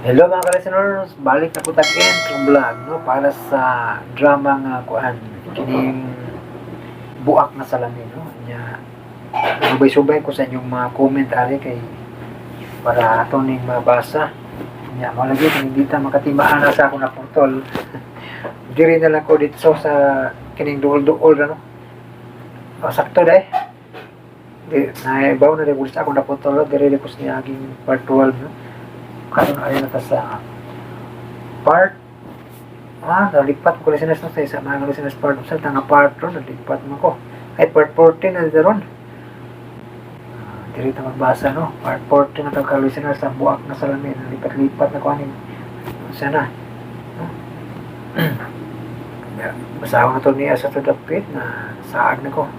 Hello, mga ka-listeners, balik na po tag intro vlog, no, para sa drama nga kuan kining Buak na Salamin, no. Nya subay-subay ko sa inyong mga comment ari kay para ato ning mabasa. Nya mo lagi kung hindi ta makatimaan na sa ako na putol. Diri na lang ko dito sa kining duol-duol no. O, sakto dai. Di naibaw na di sa ako naputol, diri ko sa niaging part 12, no. Karon ay na ta sa part, nalipat ko listeners, no, sa isa mga listeners, part sa nga part ron nalipat mo ko ay part 14 na dito ron. Diri ta magbasa, no, part 14 na ka, listeners, sa Buak na Salamin. Nalipat-lipat na ko aning sana, no? Yeah, basahon na to niya sa to dapit na saag na ko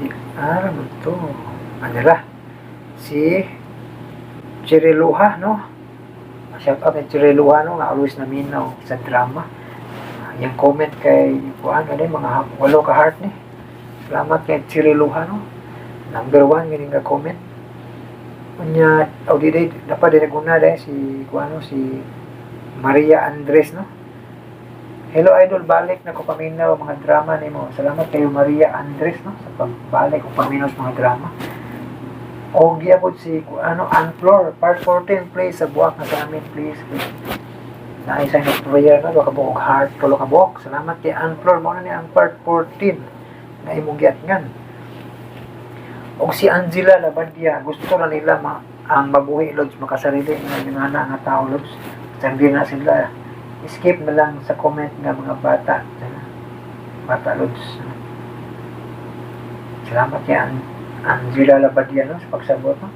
di aram to ano ra si Chiriluha, no? Shout out kay Chiriluha, no, nga always naminaw sa drama. Yung comment kay kuan ano mga walo ka heart ni. Salamat kay Chiriluha, no. Number one ganing nga comment. Unya, o di day dapat din naguna day si kuan, no, si Maria Andres, no. Hello, idol, balik na ko paminaw mga drama nimo. Salamat kayo, Maria Andres, no, sa pagbalik ko paminaw sa mga drama. O gyapon si ano Anflor, part 14 please sa Buak na Salamin, please. Na sign of prayer na ka buok heart tulo ka buok. Salamat kay Anflor, mao na ni ang part 14 nga imong giatngan. Og si Angela Labadia, gusto na nila ang mabuhi, lods, makasarili nga nga nga tao, lods. Sandi na sila. Skip na lang sa comment nga mga bata. Bata, lods. Salamat kay Angela Labadia, no, sa pagsabot, no.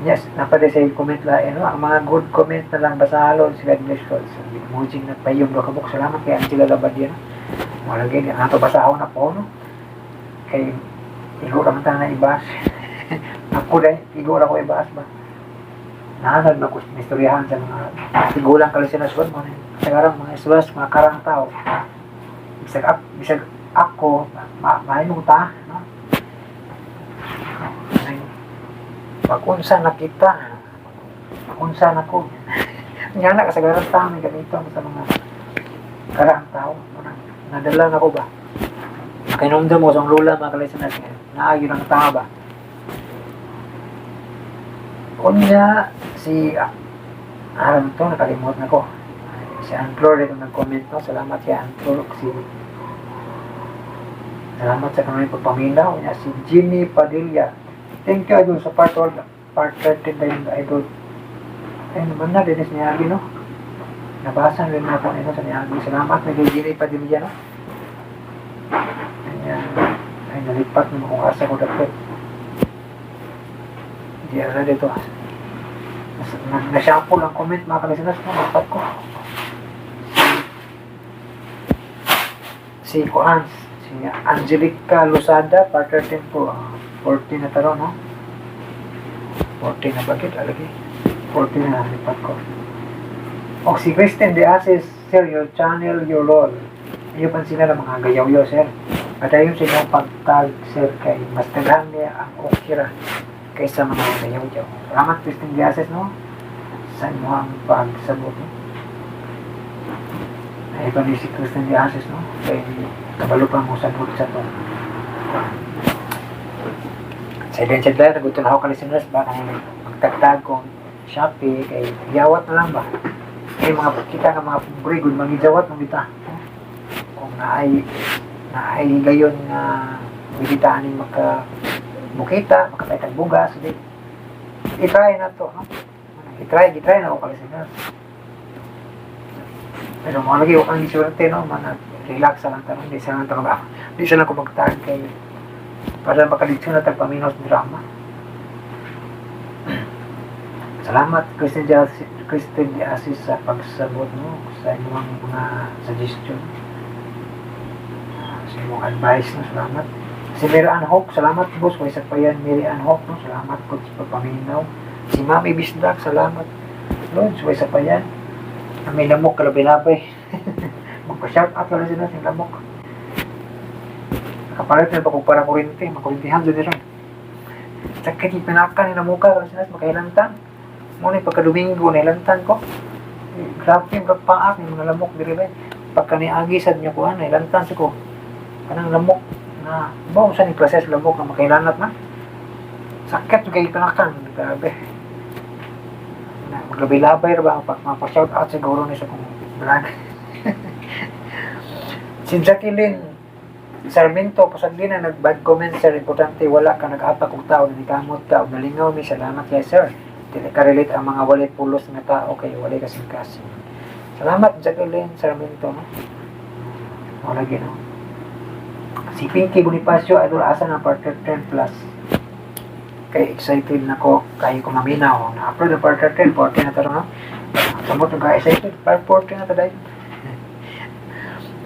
Yes, napade sa comment lain, no. Ang mga good comment na lang basa, lods. God bless, lods. Emoji na payong do kabuk. Salamat kay Angela Labadia, no. Wala gid ang ato basahon na po, no. Kay igo ra man ta na ibas. Ako dai, igo ra ko ibas ba. Nahanad na ko sa istoryahan sa mga tigulang kalisinasyon mo ni. Sa karang mga iswas, mga karang tao. Bisag ako, mahimo ta, no? Ay, pag-unsa na kita, pag-unsa na ko. Nga na, kasagaran tao, may ganito sa mga karaang tao. Nadala na ko ba? Kainomdom mo sa lula, mga kalisinasyon, naayon ang tao ba? Unya, si, aram to, nakalimot na ko. Si Anflor rin ang nag-comment, no? Salamat kay Anflor. Si, salamat sa kanong pagpaminaw. Unya, si Jimmy Padilla. Thank you, idol, sa part 12, part 13 na yun, idol. Ay, naman na, Dennis Niyagi, no? Nabasa rin ako nito sa Niyagi. Salamat na kay Jimmy Padilla, no? Ayan. Ay, nalipat na kung asa ko dapat. Di ara dito. Na-shuffle ang comment, mga kalisiners, no? Lipat ko. Si Kuan, si Angelica Losada, part 13 po. 14 na taro, no? 14 na bakit? Alagi. 14 na lipat ko. O si Kristen De Asis, sir, your channel, your role. Iyo pansin na mga gayaw-yaw, sir. Padayon sa inyong pagtag, sir, kay mas daghan niya ang okay ra kaysa mga gayaw-yaw. Salamat, Kristen De Asis, no? Sa inyong pagsabot, no? Ay, pa ni si Kristen De Asis, no? Kay kabalo pa mo sabot sa to. Sa event sa dahil, nagutom ako, ka-listeners ba, kanina magtagtag kong Shopee, kay yawat na lang ba? Kay mga kita nga mga pobre, good mangijawat mo kita. Kung naay gayon nga pwede ta aning maka bukita, makapaytag bugas, di i-try na to, no? I-try, i-try na ako, ka-listeners. Pero mga lagi, huwag kang isuwerte, no? Mana, relax lang tanong, di sa lang ko magtag kay para makaditsyon na tagpaminos drama. Salamat, Kristen De Asis, sa pagsabot, no, sa inyong mga suggestion. Sa inyong advice, no, salamat. Si Mary Ann Hope, salamat, boss. Kung isa pa yan, Mary Ann Hope, no, salamat po sa pagpaminaw. Si Mami Bisdak, salamat. Lods, isa pa yan. May lamok kalabi-labay. Magpa-shout out lang sila sa lamok. Nakapalit na ba kung para kurinti? Makurintihan dyan nila. Sakit yung pinakan ni namuka, listeners, makailantan. Muna yung pagka-Domingo, nailantan ko. Grabe yung paak, yung mga lamok, diri ba? Pagka niagi sad niya ko, nailantan sa ko. Kanang lamok na, ba, usa ni process lamok na makailanat na. Sakit yung kay pinakan, grabe. Na, maglabay-labay ra ba ang pag mapa-shout out siguro ni sa kong vlog. Si Jacqueline Sarmiento, pasagdi na nag-bad comment, sir. Importante, wala ka nag-apak og tao, nanikamot ka, og nalingaw mi. Salamat kay sir. Dili ka relate ang mga walay pulos nga tao kay walay kasing-kasing. Salamat, Jacqueline Sarmiento. No? Wala no? Si Pinky Bonifacio, idol, asa na part 13 plus? Kay excited na ko, kayo ko maminaw. Na-upload ang part 13, 14 na taro, no? Samot ka excited, part 14 na ta dahil.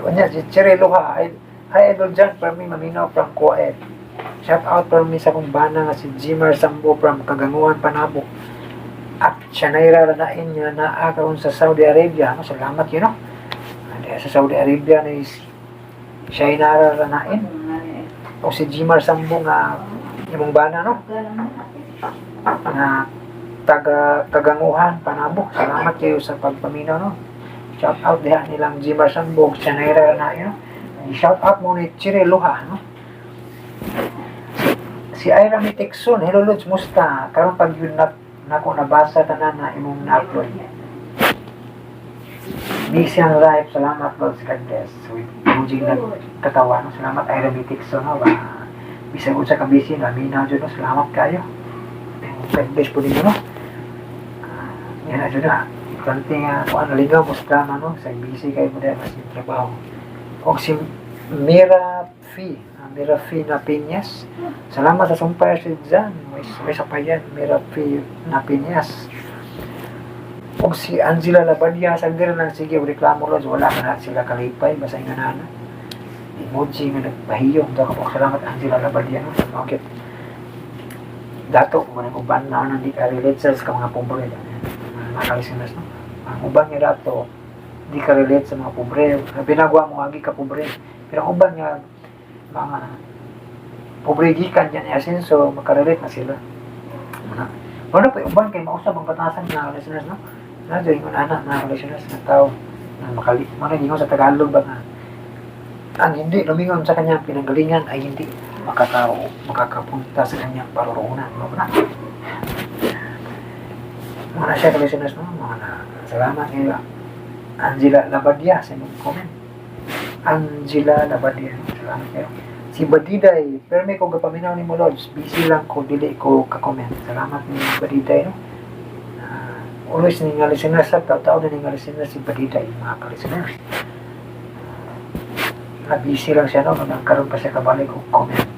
Unya, si Cherry Luha, ay, hi Idol John, for me, maminaw from Kuwait. Shout out for me sa kong bana nga si Jimar Sambo from Kaganguan, Panabo. At Shanaira Ranain nga naa karon sa Saudi Arabia. No, salamat yun, no? Andi sa Saudi Arabia ni Shainara Ranain. O si Jimar Sambo nga imong bana, no? Nga taga Kaganguhan, Panabo. Salamat kayo sa pagpaminaw, no? Shout out diha nilang Jimar Sambo, Shanaira Ranain, no? Shout out mo ni Chire Luha, no? Si Ira Mitikson, hello Lods, musta? Karon pag yun na, nako nabasa tanan na imong na-upload. Busy ang life, salamat Lods, God bless. With emoji nagkatawa, no? Salamat Ira Mitikson, no? Ba, bisag unsa ka busy, naminaw jud, no? Salamat kayo. God bless po ninyo, no? Yan na jud na. Importante nga, kung ano, ligaw mo sa drama, no? Sa busy kayo mo dahil mas yung trabaho. O si Mira Fee, Mira Fee na Piñas. Salamat sa sumpay si Jan. May sapayan, Mira Fee na Piñas. O si Angela Labadia, sagdir lang sige, reklamo Lods, wala ka na sila kalipay, basta nga nana. Emoji nga nagpahiyong. Daw ka po, salamat Angela Labadia. No? Okay. Dato, kung uban na hindi ka relate sa mga pobre. Mga kalisteners, no? Ang uban nga dato, di ka relate sa mga pobre. Binagwa mo agi ka pobre. Pero ang uban nga mga pobre gikan dyan ni asenso, makarelate na sila. Muna. Wala pa uban kay mausab ang batasan nga listeners, no? Na ingon ana na listeners nga tao na makali mo na sa Tagalog ba nga ang hindi lumingon sa kanyang pinanggalingan ay hindi makatao makakapunta sa kanyang paroroonan mo na. Mga siya ka listeners, no? Mga na salamat kay Angela Labadia sa imong comment. Angela Labadia, salamat kayo. Si Badiday, pero may kong gapaminaw ni mo Lods, busy lang ko, dili ko ka-comment. Salamat ni Badiday, no? Always ni nga listeners, sa tao na ni nga listeners si Badiday, mga ka-listeners. Na busy lang siya, no? Nagkaroon pa siya kabalik og comment.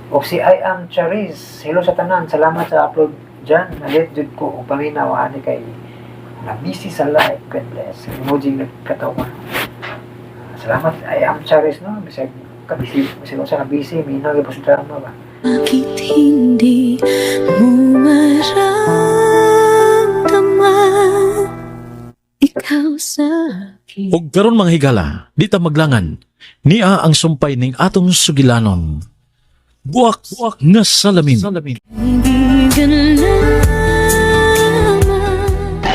O si I am Charis, hello sa tanan, salamat sa upload dyan. Na-late jud ko og paminaw ani kay na busy sa live. God bless. Emoji nagkatawa. Salamat, I am Charis, no? Bisag kabisi, bisag unsa ka busy, minaw gyud sa drama ba. Bakit hindi mo maramdaman ikaw sa akin? Og karon mga higala, di ta maglangan. Nia ang sumpay ning atong sugilanon. Buak nga salamin. Kaibigan lamang.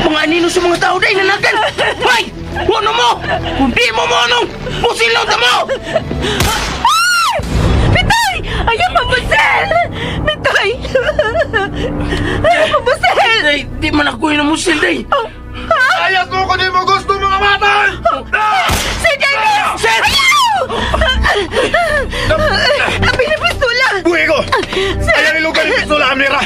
Mga anino sa mga tao day nanagan! Hoy! Puno mo! Kung di mo mo anong pusilon ta mo! Bitay! Ayaw mabusel! Bitay! Ayaw mabusel! Day, di man ako yung namusil, day! Ayas mo kung di mo gusto mga bata! Si Dennis! Sir! Ayaw! Ang pinipistola! Buhi ko! Ayaw ilugan yung pistola, Amira!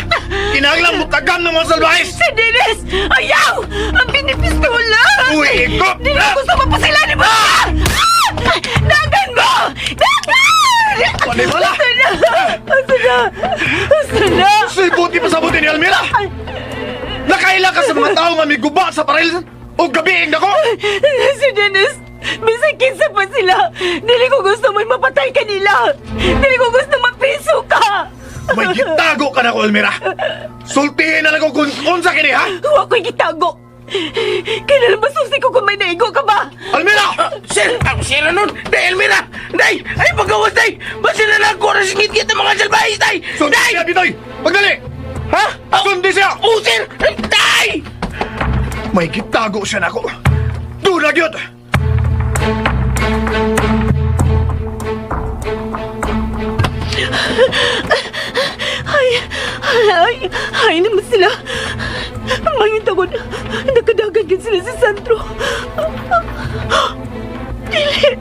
Kinahanglan mo tagam ng mga salbahis! Si Dennis! Ayaw! Ang pinipistola! Buhi ko! Di na gusto mapusilan ni mo! Ah! Dagan mo! Dagan! Paniwala! Asa na? Asa na? Asa na? Sibuti pa sa buti ni Almira! Nakaila ka sa mga tao nga may guba sa paril o gabiing dako! Si Dennis, bisag kinsa pa sila. Dili ko gusto mo'y mapatay kanila. Dili ko gusto mapiso ka. May gitago ka na ko, Almira! Sultihin na lang ko kung unsa kini, ha? Wa ko'y gitago. Kailan masusi ko kung may naigo ka ba? Almira! Sir, ako sila nun! Day, Elmira! Day! Ay, pagawas, day! Basta na lang ko rin ngit ang mga salbahis, day! Sundi Day! siya, Bitoy! Pagdali! Ha? Oh, Sundi siya! oh, sir! Day! May gitago siya nako. Dunag yun! Ay, ay, ay naman sila. Mangita ko, nakadagan din sila si Sandro. Dili.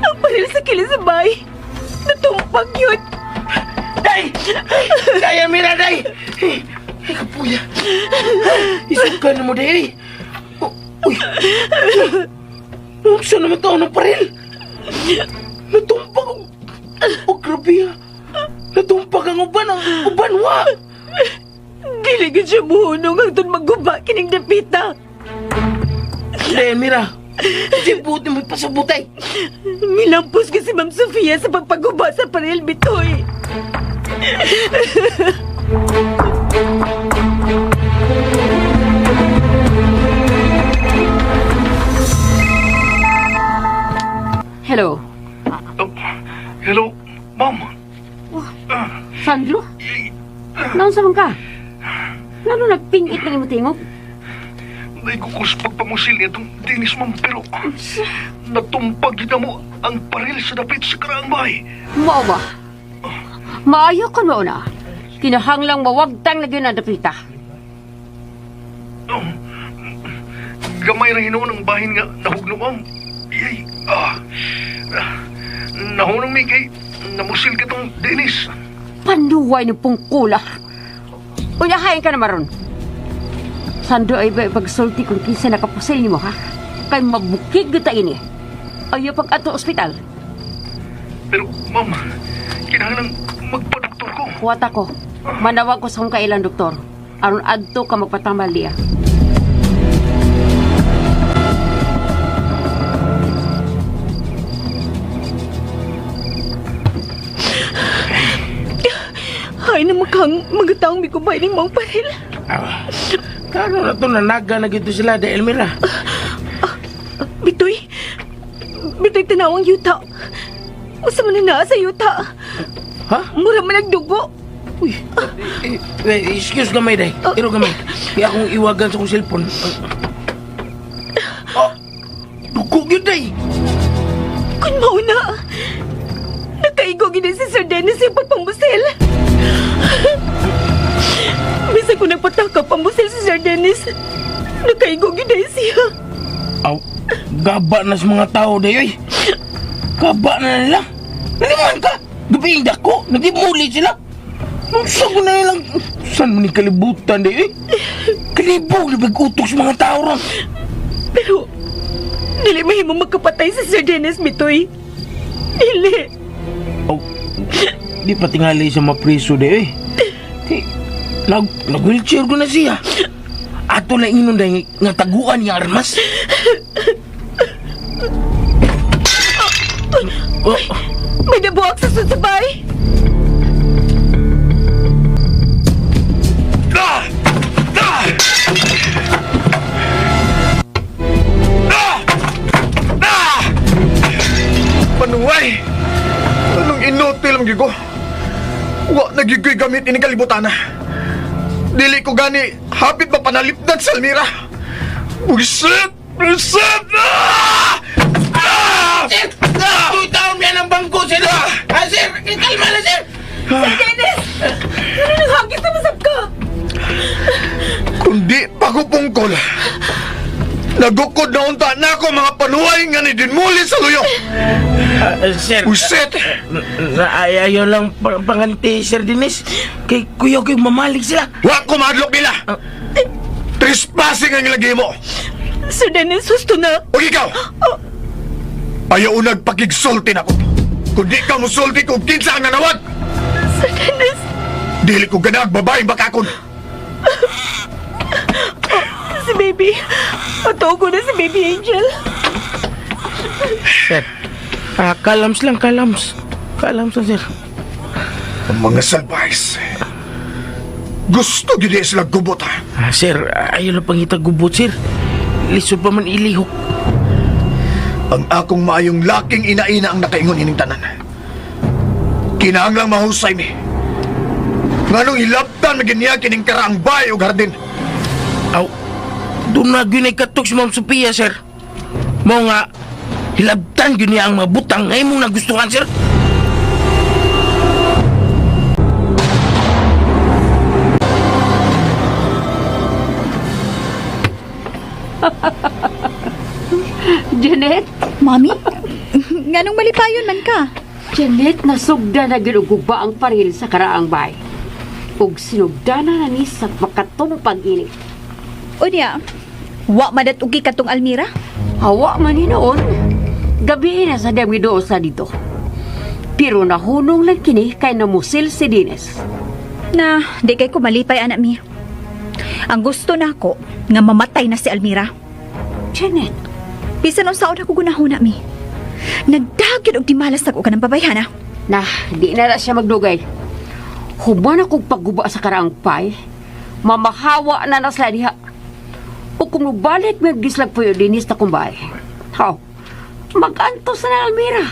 Ang paril sa kila sa bahay. Natumpag yun. Day! Day, Elmira, day! Ay, kapuya. Isukan na mo, day! Oh, uy! Saan naman tao ng paril? Natumpag! Oh, grabe ah! Natumpag ang uban! Ang uban, wa! Dili gid siya buhunong hangtod magguba kining dapita. Day, Elmira! Kasi buti mo'y pasabutay! Milampos ka si Ma'am Sofia sa pagpaguba sa paril, Bitoy. Hello, Hello, ma'am. Sandro? Naunsa man ka? Ngano nagpingit ng imong tingog? Naigukus pagpamusil niya itong Dennis, ma'am, pero natumpag yun na mo ang paril sa dapit sa karaang bahay. Mao ba? Maayo kon mao na. Kinahanglang mawagtang na gyud ang dapita. Oh, gamay ra hinuon ang bahin nga nahugno, ma'am. Iyay, ah, nahunong mi kay namusil ka tong Dennis. Panuway ni pungkula. Unya hain ka na maron. Sandro ay ba pagsulti kung kinsa nakapusil nimo ha? Kay mabukig gyud ta ini. Ayaw pag ato ospital. Pero, ma'am, kinahanglan magpadoktor ko. Kuwata ko. Manawag ko sa kong kailang doktor. Aron adto ka magpatamal niya. Ay naman kang mga taong migubay ni mong paril. Kano na to nanaga na gito sila, Day, Elmira? Bitoy, Bitoy tanawang yuta. Usa man na naa sa yuta. Ha? Mura man nagdugo. Uy, eh, eh, excuse gamay, day. Pero gamay. Kaya akong iwagan sa kong cellphone. Oh, dugo yun, day. Kun mao na. Nakaigo gid si Sir Dennis yung pagpambusil. Bisan ko nagpataka pambusil si Sir Dennis. Nakaigo gid siya. Aw, gaba na sa mga tao, day, oy. Gaba na nila. Nalimuhan ka. Gabi yung dako. Nagimuli sila. Saan ko na nilang... Saan mo ni kalibutan, day, oy? Kalibog na utok sa mga tao ron. Pero dili mahimo magkapatay si Sir Dennis Bitoy. Dili. Oh, di pa tingali siya mapriso de eh. Kay, nag wheelchair ko na siya. Ato na ingnon dahil nga taguan niya armas. Oh, May nabuak sa susabay. Ah! Ah! Ah! Ah! Panuway! Anong inutil ang gigo? Wa nagigoy gamit ini kalibutan na. Dili ko gani hapit mapanalipdan sa Almira. Buset! Buset! Ah! Ah! Sir! Two taon yan ang bangko, sir! Ah, sir! Kalma na, sir! Sir Dennis! Ano nanghagis na masap ka? Kundi pa ko pungkol. Nagukod na unta na ako mga panuway nga ni dinmuli sa luyo. Sir, Buset! ay, ayaw lang panganti, Sir Dennis. Kay kuya ko'y mamalig sila. Wa ko mahadlok nila. Trespassing ang ilagay mo. Sir Dennis, husto na. O ikaw! Ayaw unag pakigsulti na ko. Kundi ka musulti kung kinsa ang nanawag. Sir Dennis! Dili ko ganag babaeng bakakon. Si baby. Patuo ko na si baby Angel. Sir, kalams lang, kalams. Kalams lang, sir. Ang mga salbais. Gusto gid sila gubot ha. Ah, sir, ayaw lang pangita gubot, sir. Lisod pa man ilihok. Ang akong maayong laking ina-ina ang nakaingon ining tanan. Kinahanglang mahusay mi. Nganong hilabtan magin niya kining karaang bay og hardin. Aw, doon na gyud ay katok si Ma'am Sophia, sir. Mao nga, hilabtan gyud niya ang mga butang nga imong nagustuhan, sir. Janet, Mami? Nganong malipayon man ka? Janet, nasugda na ginuguba ang paril sa karaang bay. Ug sinugda na na ni sa makatumpag ini. Unya, wa madat ugi katong Almira? Hawa man ni noon. Gabi na sa dami doon sa dito. Pero nahunong lang kini kay namusil si Dines. Na, di kay ko malipay anak mi. Ang gusto nako nga mamatay na si Almira. Janet, Bisan unsaon ako gunahuna mi. Nagdagid og di malas ako kanang babayhana. nah, di na na siya magdugay. Human akong pagguba sa karaang pay, mamahawa na na sila diha. O kung mubalik may gislag po yung dinis na kumbay. Haw, mag-antos na na Almira.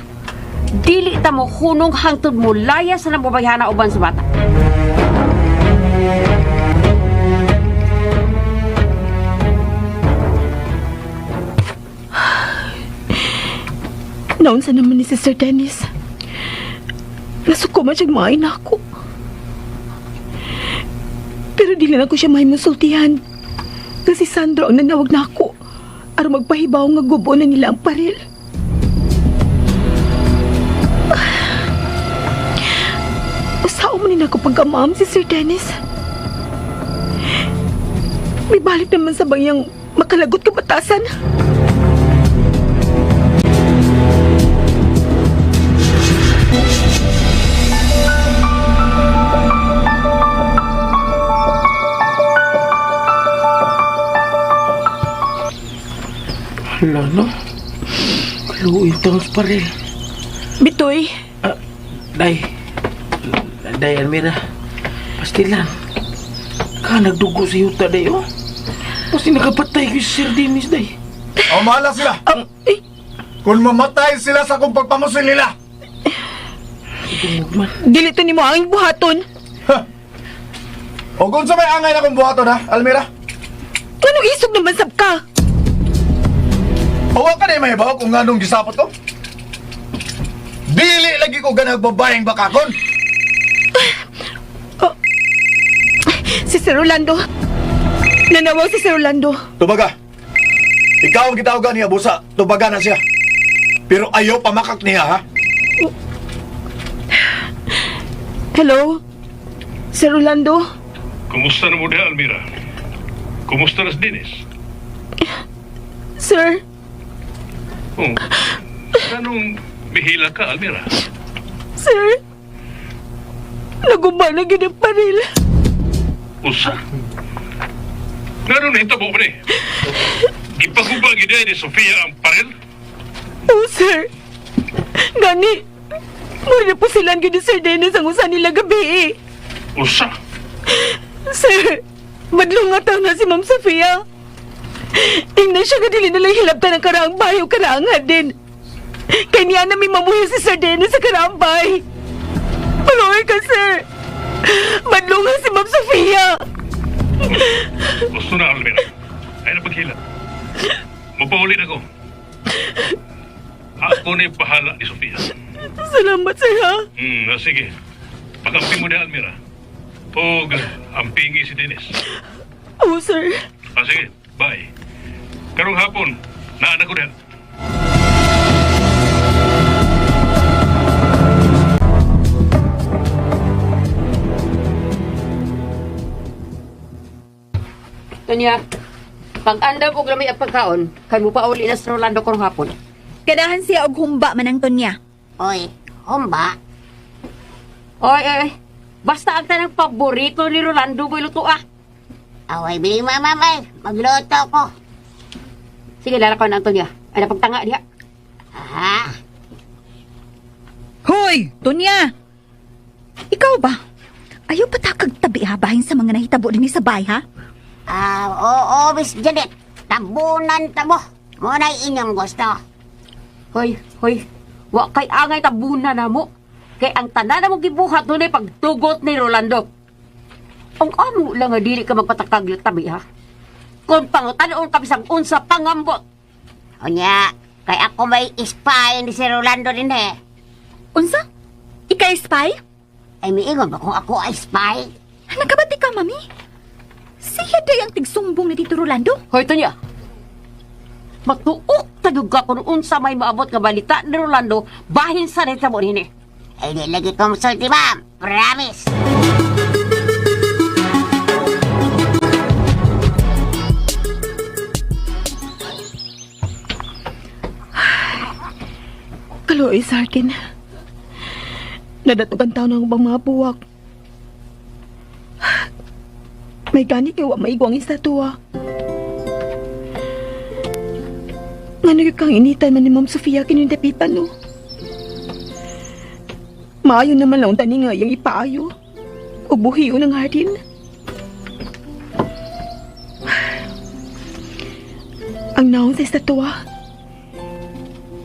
Dili ta mo hunong hangtod mo laya sa nababayhana uban sa bata. Naunsa naman ni si Sir Dennis. Nasuko man siyang mga ina ko. Pero dili na ko siya mahimusultihan. Kasi Sandro ang nanawag na ako. Aron magpahibaw nga gubo na nila ang paril. Usaw mo ni ako pagka-ma'am si Sir Dennis. May balik naman sa bangyang makalagot kabatasan. Hala, no? Kaluoy tang paril. Bitoy, Ah, day. Day, Almira. Pastilan. Ka, nagdugo sa yuta, day, oh. Basta nakapatay ko si Sir Dennis, day. O mahala sila. eh, Kung mamatay sila sa akong pagpamusil nila. Tungog man. dili to nimo ang buhaton. Ha. O kung sa may angay na akong buhaton ha, Almira. Anong isog naman sab ka? O wa ka na mahibaw kung nganong gisapot ko. Dili lagi ko ganag babaeng bakakon. Si Sir Rolando. Nanawag si Sir Rolando. Tubaga. Ikaw ang gitawagan niya, busa. Tubaga na siya. Pero ayaw pamakak niya, ha? Hello? Sir Rolando? Kumusta na mo diha, Almira? Kumusta na si Dennis? Sir? Oh, anong bihila ka, Almira? Sir? Naguba na gyud ang paril. Usa? Ngano na hitabo ba ni? Gipaguba gid ni Sofia ang paril? Oh, sir. Gani. Mura na po sila gyud ni Sir Dennis ang usa nila gabi eh. Usa? Sir, madlong nga taon na si Ma'am Sofia. Tingnan siya nga dili nila hilabtan ang karaang bahay o karaang din. Kaya niya na may mamuhi si Sir Dennis sa karaang bahay. Paluwi ka, sir. Madlong nga si Ma'am Sofia. Gusto na, Almira. Ay na paghila. Mapaulin ako. Ako na yung bahala ni Sofia. Salamat, sir, ha? Sige. Pag-amping mo niya, Almira. O, ampingi si Dennis. Oh, sir. Ah, sige. Bye. Karong hapon, naanak ko diha. Tonya, pag-andam og lami ang pagkaon, kay mo pauli na si Rolando karong hapon. Kadahan siya og humba manang Tonya. Oy, humba. Oy, oy, oy. Basta ang tanang paborito ni Rolando mo'y luto ah. Away, bili mama, may. Magluto ko. Sige, lalakaw na Antonia. Ay, napagtanga diha. Ha? Hoy, Tonya! Ikaw ba? Ayaw pa takag tabi ha, bahin sa mga nahitabo dinhi sa bay ha? Ah, oo, Miss Janet. Tabunan ta mo. Mo na inyong gusto. Hoy, hoy. Wa kay angay tabunan na mo. Kay ang tanan na mo gibuhat dunay pagtugot ni Rolando. Ang amo lang nga dili ka magpatakag tabi ha. Kung pangutanon ka bisag unsa pangambot. Unya, kay ako may spy ni si Rolando din eh. Unsa? Ikaw spy? Ay, miingon ba kung ako ay spy? Nagkabati ka, mami? Siya day ang tigsumbong ni Tito Rolando. Hoy, Tonya. Matuok tagug ka kung unsa may maabot nga balita ni Rolando bahin sa nahitabo nini. Ay, di lagi ko musulti, ma'am. Promise. Kaluoy sa akin. Nadatugan taon ng ubang mga buwak. May gani kay wa maigwang istatua. Ngano yung kang initan man ni Ma'am Sofia kinindapitan no? Maayo naman lang tani nga iyang ipaayo. O buhiyo ng hardin. Ang naong sa estatwa.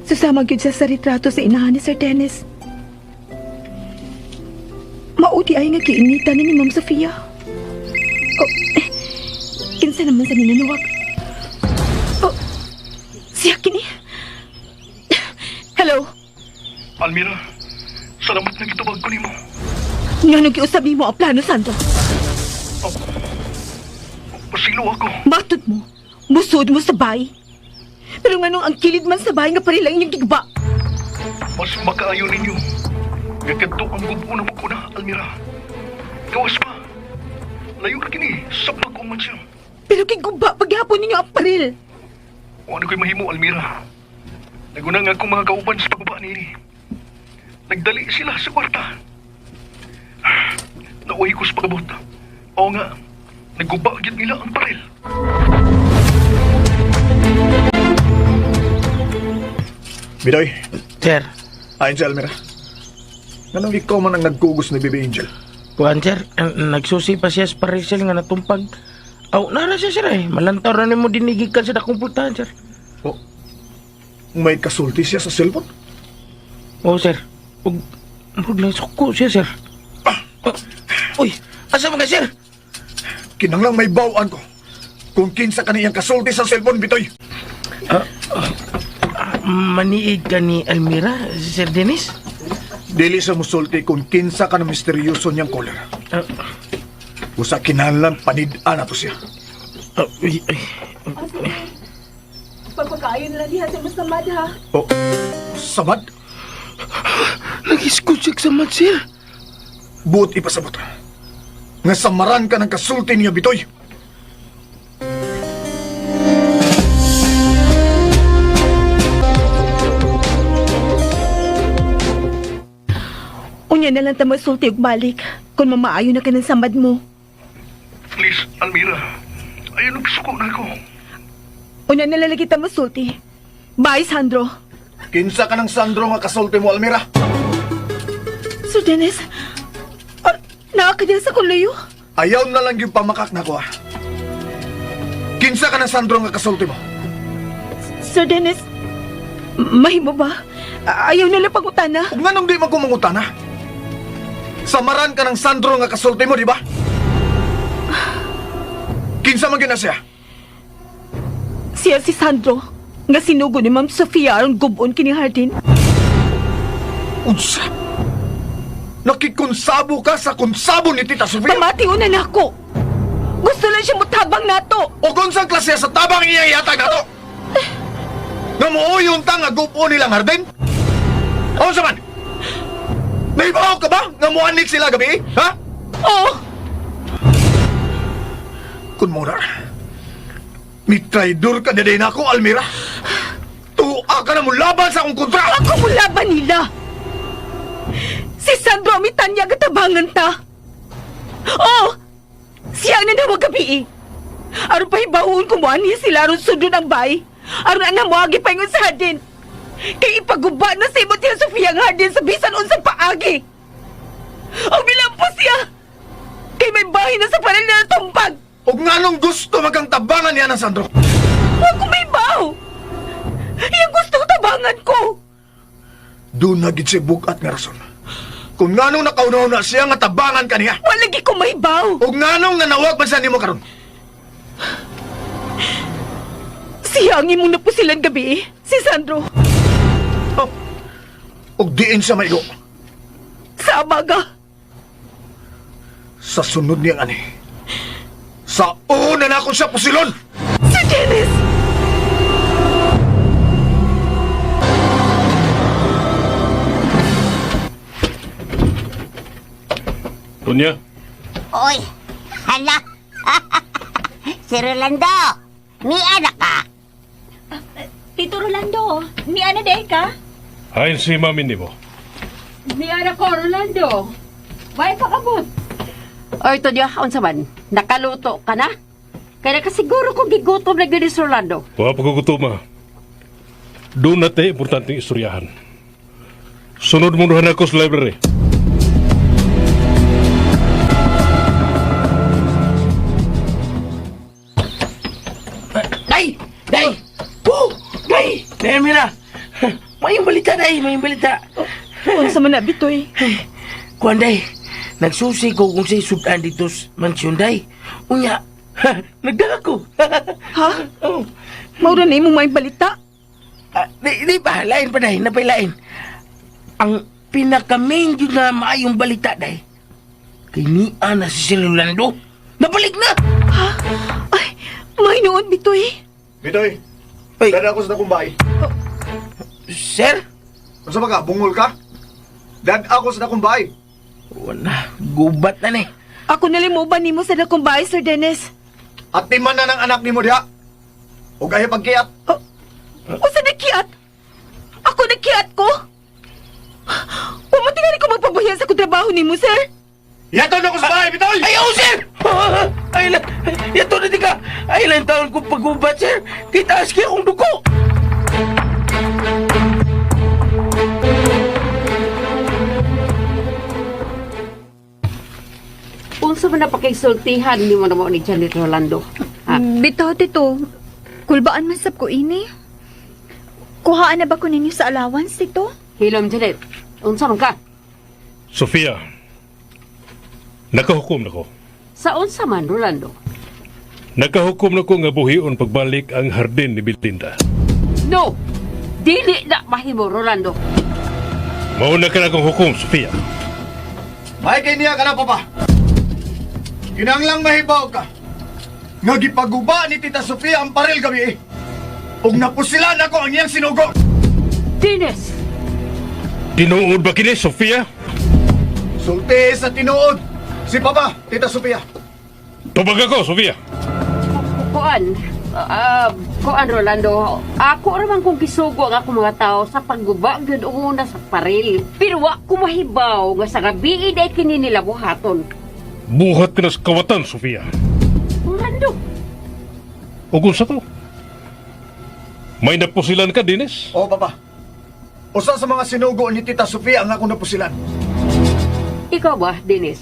Susama gyud siya sa retrato sa inahan ni Sir Dennis. Mauti ay nga kiinita na ni Ma'am Sofia. Oh, eh, kinsa naman sa ninanuwag? Oh, siya kini. Hello, Almira, salamat na gitubag ko nimo. nga giusab nimo ang plano, Sandro? Pasilo ako. Matod mo, musod mo sa bay. Pero nga nung ang kilid man sa bay nga parila inyong gigba. Mas makaayo ninyo. Nga kadto ang gubo na mo na, Almira. Gawas pa. Layo ra kini sa bag-ong mansyon. Pero giguba paghapon ninyo ang paril. O ano ko'y mahimo, Almira? Naguna nga akong mga kauban sa pagbaba niini. Nagdali sila sa kwarta. Nauwi ko sa pagabot. Oo nga, naguba gyud nila ang paril. Bidoy, Sir, ayon si Almira. Nganong ikaw man ang nagkugos ni Baby Angel? kuan sir, nagsusi pa siya sa parisel nga natumpag. Aw, nara siya sir eh. Malantaw ra nimo dinigikan sa dakong pultahan sir. Oh, may kasulti siya sa cellphone? Oo sir. Ug murag lang suko siya sir. Ah, uy, asa man ka sir? Kinanglang may bawaan ko. Kung kinsa kaniyang kasulti sa cellphone, Bitoy. Maniig ka ni Almira, Sir Dennis? Dili sa musulti kung kinsa ka na misteryoso niyang caller. Ah, Usa kinahanglan panid-an ato siya. ah, uy, ay. Pagpagkaayo na lang diha sa masamad ha. Oh, samad? Nag-iskot siya sa mat, sir. Buot ipasabot. Nga samaran ka ng kasulti niya, Bitoy. Unya na lang ta masulti og balik kung mamaayo na ka ng samad mo. Please, Almira. Ayaw nagsuko na ako. Unya na lang kita masulti. Bye, Sandro. Kinsa ka ng Sandro nga kasulti mo, Almira? Sir Dennis, ah, naa ka dyan sa kulayo? Ayaw na lang yung pamakak na ko, ah. Kinsa ka ng Sandro nga kasulti mo? Sir Dennis, mahimo ba? Ayaw na lang pangutana. Ug nganong di man ko mangutana? Samaran ka ng Sandro nga kasulti mo, di ba? Kinsa man gyud na siya? Siya si Sandro, nga sinugo ni Ma'am Sofia aron gubon kini Hardin. Unsa? Nakikonsabo ka sa konsabo ni Tita Sofia? Pamati una nako. Gusto lang siya mutabang nato. O kung saan klase sa tabang iya ihatag nato? Nga muuyon ta nga gupo nilang hardin? O sa man? Naibaw ka ba nga muanit sila gabi? Ha? Oh, Kun mo na, ni traidor ka na din ako, Almira. Tuwa ka na mo laban sa akong kontra! ako mula ba nila? Si Sandro ang mitanya katabangan ta. Oh, siya ang nanawag gabi eh. Aron pahibahuon ko mo ani sila aron sudon ang bay. Aron ang namuagi pa ingon sa hardin. Kay ipaguba na sa imong tiya Sofia ang hardin sa bisan unsang paagi. O bilang po siya. Hain na sa paril na natumpag. Ug nganong gusto magkang tabangan niya ng Sandro? Huwag ko may baw! Iyang gusto tabangan ko! Doon na gid siya bugat nga rason. Kung nganong nakaunaw na siya nga tabangan kaniya. Walagi ko may baw! Ug nganong nanawag man siya nimo karon. Siya ang imong napusilan gabi, si Sandro. Oh. Ug diin siya maigo. Sa abaga. Sa sunod niyang ani. Sa una na ako siya pusilon! Sir Dennis! Tonya, Oy, hala. Si Rolando, ni anak ka. Tito Rolando, ni ana day ka? hain si mami nimo. Ni anak ko, Rolando. May pakabot. Oy, Tonya, unsa man? Nakaluto ka na? Kaya nakasiguro kong gigutom na gyud ni si Rolando. Wa pa ko gutuma. Doon na tayo importanteng istoryahan. Sunod mo duha ako sa library. Day! Day! Oh! Day! Day, Mira! Mayong balita, day! Mayong balita! Unsa man na bitoy? Kuan, day! Nagsusi ko kung sa'y sudan dito sa mansyon, day. Unya, nagdala ko. Ha? Oh. Maura na imong may balita. Ah, di ba? Lain pa, day. Napay lain. Ang pinaka-main yun na maayong balita, day. Kay niya na si Sir Rolando. Nabalik na! Ha? Ay, may noon bitoy. Bitoy, Ay. dada ako sa dakong bahay. Sir? Unsa ba ka? Bungol ka? Dad ako sa dakong bahay. Wala. Gubat na ni. Ako nalimuban nimo sa dakong bahay, Sir Dennis. At timan na ng anak nimo diha. Ug ay pagkiat. Unsa nakiat? Ako nakiat ko? Pumunti nga rin ko magpabuhian sa kong trabaho nimo, sir. Yaton ako sa bahay, Bitoy! Ayaw, sir! Ay, lang. Yato na di ka. Ay, lang taon kong paggubat, sir. Kitaas kaya akong dugo. Unsa man na pakisultihan nimo na mo ni Janet Rolando? Ha? Bitaw, tito. Kulbaan man sab ko ini. Kuhaan na ba ko ninyo sa allowance, tito? Hilom Janet. Unsa man ka? Sofia, nakahukom na ko. Sa unsa man Rolando? Nakahukom na ko nga buhion pagbalik ang hardin ni Belinda. No. Dili na mahimo Rolando. Mauna ka na akong hukom, Sofia. May kay niya ka na, papa. Kinanglang mahibaw ka. Nga gipaguba ni Tita Sofia ang paril gabi eh. Ug napusilan ako ang iyang sinugo. Dennis, Tinuod ba kini, Sofia? Sulti sa tinuod. Si Papa, Tita Sofia. Tubag ako, Sofia. kuan. Kuan Rolando, ako ra man kung gisugo ang akong mga tao sa pagguba gyud una sa paril. Pero wa ko mahibaw nga sa gabi day kini nila buhaton. Buhat ka na sa kawatan, Sofia. Rolando, O kung sa to? May napusilan ka, Dennis? Oo, Papa. Usa sa mga sinugo ni Tita Sofia ang akong napusilan. ikaw ba, Dennis?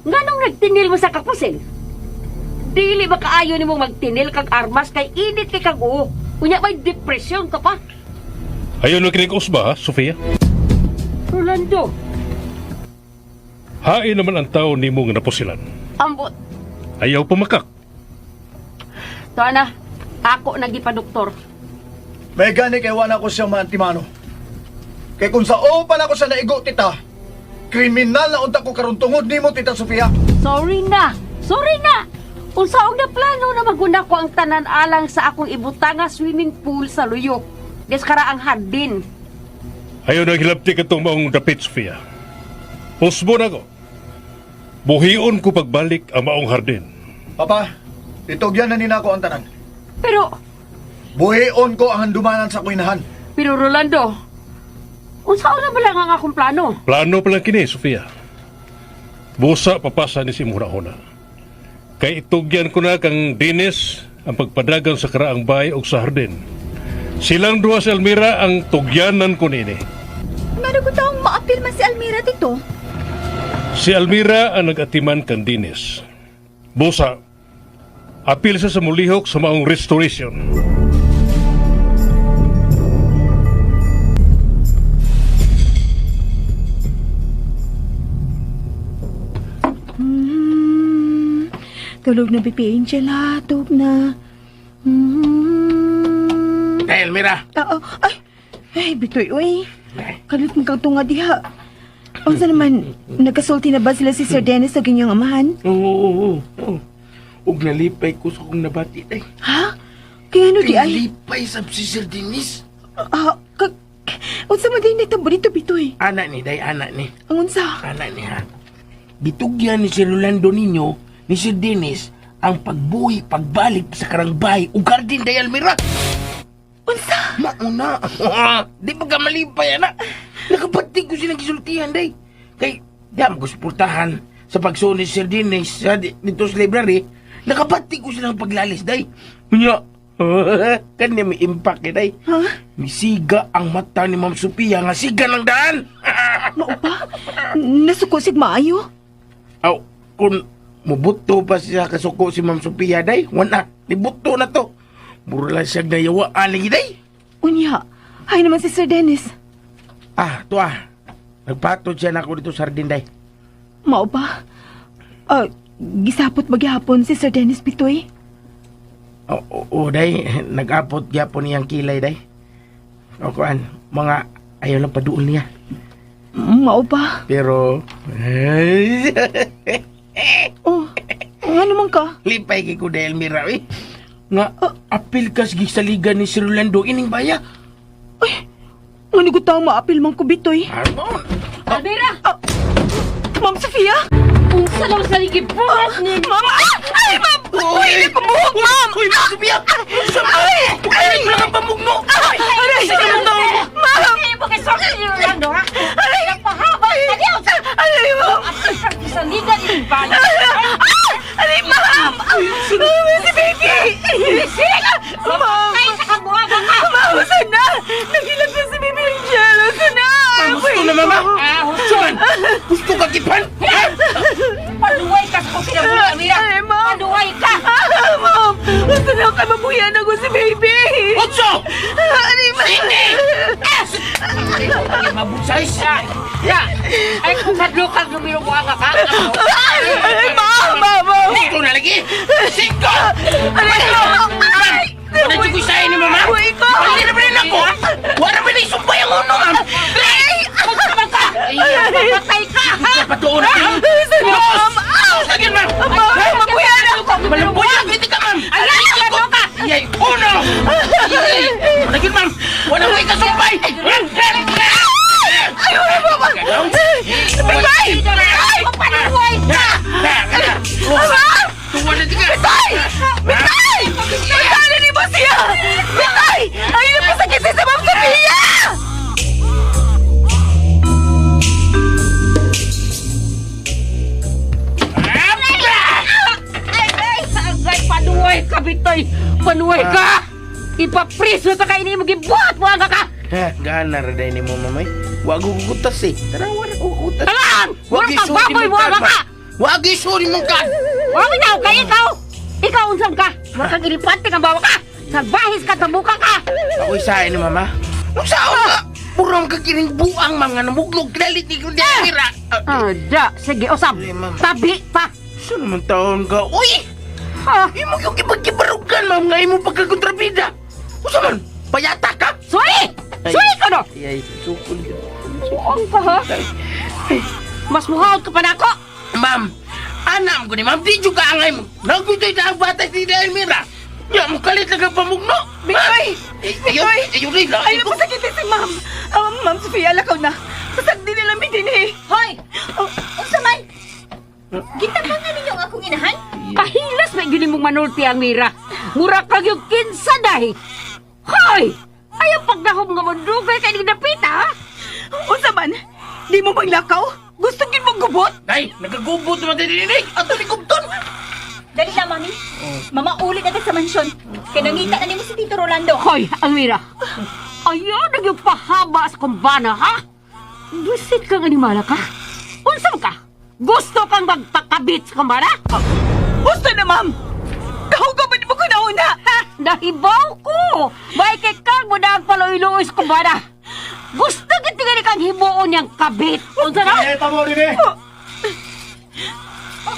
Nganong nagtinil mo sa kapusin? Dili ba kaayo nimo magtinil kag armas kay init kay kag uo. Unya may depresyon ka pa. Ayaw na kinig usba, ha, Sofia? Rolando, Hain naman ang tao nimo nga napusilan. ambot. Ayaw pumakak. Tuwa na, ako nagipa-doktor. May gani kay wala ko siya maantimano. Kay kung sa o pa na ako siya naigo, Tita, kriminal na unta ko karon tungod nimo, Tita Sofia. Sorry na! Sorry na! Unsa og na plano na maguna ko ang tanan alang sa akong ibutanga swimming pool sa Luyo. Deskara ang hardin. Ayaw na hilabti ka itong maong dapit, Sofia. Usbo na ko. Buhion ko pagbalik ang maong hardin. Papa, itugyan na nina ako ang tanan. Pero, Buhion ko ang handumanan sa kuinahan. pero Rolando, unsa na ba lang ang akong plano? Plano pa lang kini, Sofia. Busa papasa ni si Murahona. Kay itugyan ko na kang Dennis ang pagpadagan sa karaang bay o sa hardin. Silang duha si Almira ang tugyanan ko nini. Ngano ko taong maapil man si Almira, tito? Si Almira ang nag-atiman kang Dennis. Busa, apil siya sa mulihok sa maong restoration. Tulog na, Bibi Angel, ha? Tulog na. Dahil, Mira. Oo. Ay, ay, bitoy, uy. Kalit mo kang tunga diha. Unsa naman, nagkasulti na ba sila si Sir Dennis sa ganyang amahan? Oo, oo, oo. oo. Ug nalipay ko sa kong nabati, day. Ha? Kaya ano di ay? Nalipay sab si Sir Dennis. Ah, ka, unsa man din nitabo dito, bitoy? Ana ni, day, ana ni. Ang unsa? Ana ni, ha? Gitugyan ni Sir Rolando ninyo, ni Sir Dennis, ang pagbuhi, pagbalik sa karangbay ug garden, day, Almira. Unsa? Mauna. Di ba ka malipay, ana? Nakapatid ko silang gisultihan, day. Kay, di mo ko suportahan sa pagsuon ni Sir Dennis sa dito sa library. Nakapatid ko silang paglalis, day. Unya, kanya may impact, eh, day. Ha? Misiga ang mata ni Ma'am Sophia nga siga ng daan. Mao ba? Nasuko sig maayo? Aw, kung mubuto pa siya kasuko si Ma'am Sophia, day, wala, nibuto na to. Mura lang siya nayawaan lagi, day. Unya, hay naman si Sir Dennis. Ah, to ah. Nagpatod siya na ako dito sa hardin, day. Mao ba? Ah, gisapot ba gihapon si Sir Dennis Bitoy? Oo, oh, oh, day. Nag-apot gyapon niyang kilay, day. O kuan, mga ayaw lang paduol niya. Mao ba? Pero, Oh, ano man ka? lipay kay ko dahil Mira, eh. Nga, apil kas gisaligan ni Sir Rolando ining baya. Ay, ngano ko tao maapil man ko Bitoy? Armon! Almira! Ah, Ma'am Sofia? Unsa lang sa gibuhat ni Ma'am! Ah! Ay, ma'am! Uy, buhok, ma'am! Uy, Ma'am Sophia! Ay! Ay! Wala kang pamugno! Ay! Aray! Ma'am! Ay, mo kay sorry ni Rolando, ha? Aray! Nagpahabol sa diyo sa Aray, ma'am! Apil sa gisaligan ni bayo. Ah! Aray, ma'am! Ay, si baby! Bisik! Ma'am! Kay sa kabuhagan ka! Ma'am, saan na? Nagilap na si baby Angel! Saan na? Gusto na, mama! Ah, Gusto man! Gusto ka, kipan! Ha? Paduway ka sa kong kinabuhi, Almira! Ay, ma'am! Paduway ka! Ah, ma'am! Gusto na kay mabuyan ako si baby! Otso! Aray, ma'am! Sige! Ay, mabusay siya! Ya! Ay, kung kadlokag numero ko ka ka! Ay, ma'am! Ma'am! Ma'am! Gusto na lagi! Cinco! Aray, ma'am! Ay! Wala ko sa ni mama! Uy, ko! Wala na ba rin ako? Wala ba rin sumpay ang uno, ma'am? Ay! Magsaman ka! Patay ka, ha? Patuon na! Saan na, ma'am? Ah! Lagi, ma'am! Ma'am, mabuyan ako! Malambuyan! Hindi ka, ma'am! Ay, ka! Iyay, uno! Iyay! Lagi, ma'am! Wala ko ikasumpay! Ay, wala, ma'am! Bigay! Ay, paduway ka! Ma'am! Tuwa na ka! Bitay! Bitay! Bitay ni mo siya! Bitay! Ay, napasakit siya sa Ma'am Sofia! Ay, ay, agay, paduway ka, Bitoy! Paduway ka! Ipapriso ta kay ni mo gibuhat mo ang ka! Ha, gana ra day ni mo mamay. Wa ko kukutas eh. Tara, wala ko kukutas. Talaan! Wala kang baboy mo ang ka! Wa gisuri mong kan. Wala bitaw kay ikaw! Ikaw unsang ka? Wala kang ilipante kang bawa ka! Salbahis ka, tabuka ka! Ako isahin ni mama. Nung saon ka? Purong ka kining buang mga namuglog dalit ni ko dira. Ah, da, sige, usab. Ay, ma'am. Tabi pa. Saan naman taon ka? Uy! Ah, Imo yung kipagkibarugan, ma'am, nga imo pagkakontrabida. Usa man, payata ka? Suwi! Suwi ka no! Ay, ay, sukol yun. Suong ka ha? Mas muhaot ka pa na ako! Ma'am, anam ko ni ma'am, di juga angay mo. Nagpitoy na ang batas ni Elmira. Nya, mo kalit lang ang pamugno. Bitoy! Bitoy! Ayun, ayun, Ay, napasakit si Ma'am! Ah, Ma'am Sofia, lakaw na! Pasag din nila mi din eh! Hoy! Unsa man? Gitabangan ninyo ang akong inahan? Kahilas may gini mong manulti ang mira. Mura kag yung kinsa dahi. Hoy! Ayaw pagdahom nga mandugay kay ning dapita ha? Unsa man? Di mo maglakaw? Gusto gyud mong gubot? Ay, nagagubot naman din dinig. Ato ni Kubton. Dali na, mami. Mama, ulit na sa mansyon. Kaya nangita na nimo si Tito Rolando. Hoy, Almira. Ayaw na yung pahaba sa kumbana ha? Busit kang animala ka? Unsa man ka? Gusto kang magpakabit sa kumbana? Husto na, ma'am! Kahugaw ba di mo ko nauna? Ha! Nahibaw ko! May kay kang mo na ang paluiluis ko ba na? Gusto gid tingali kang himuon niyang kabit. Unsa na? Eh, tamo din eh.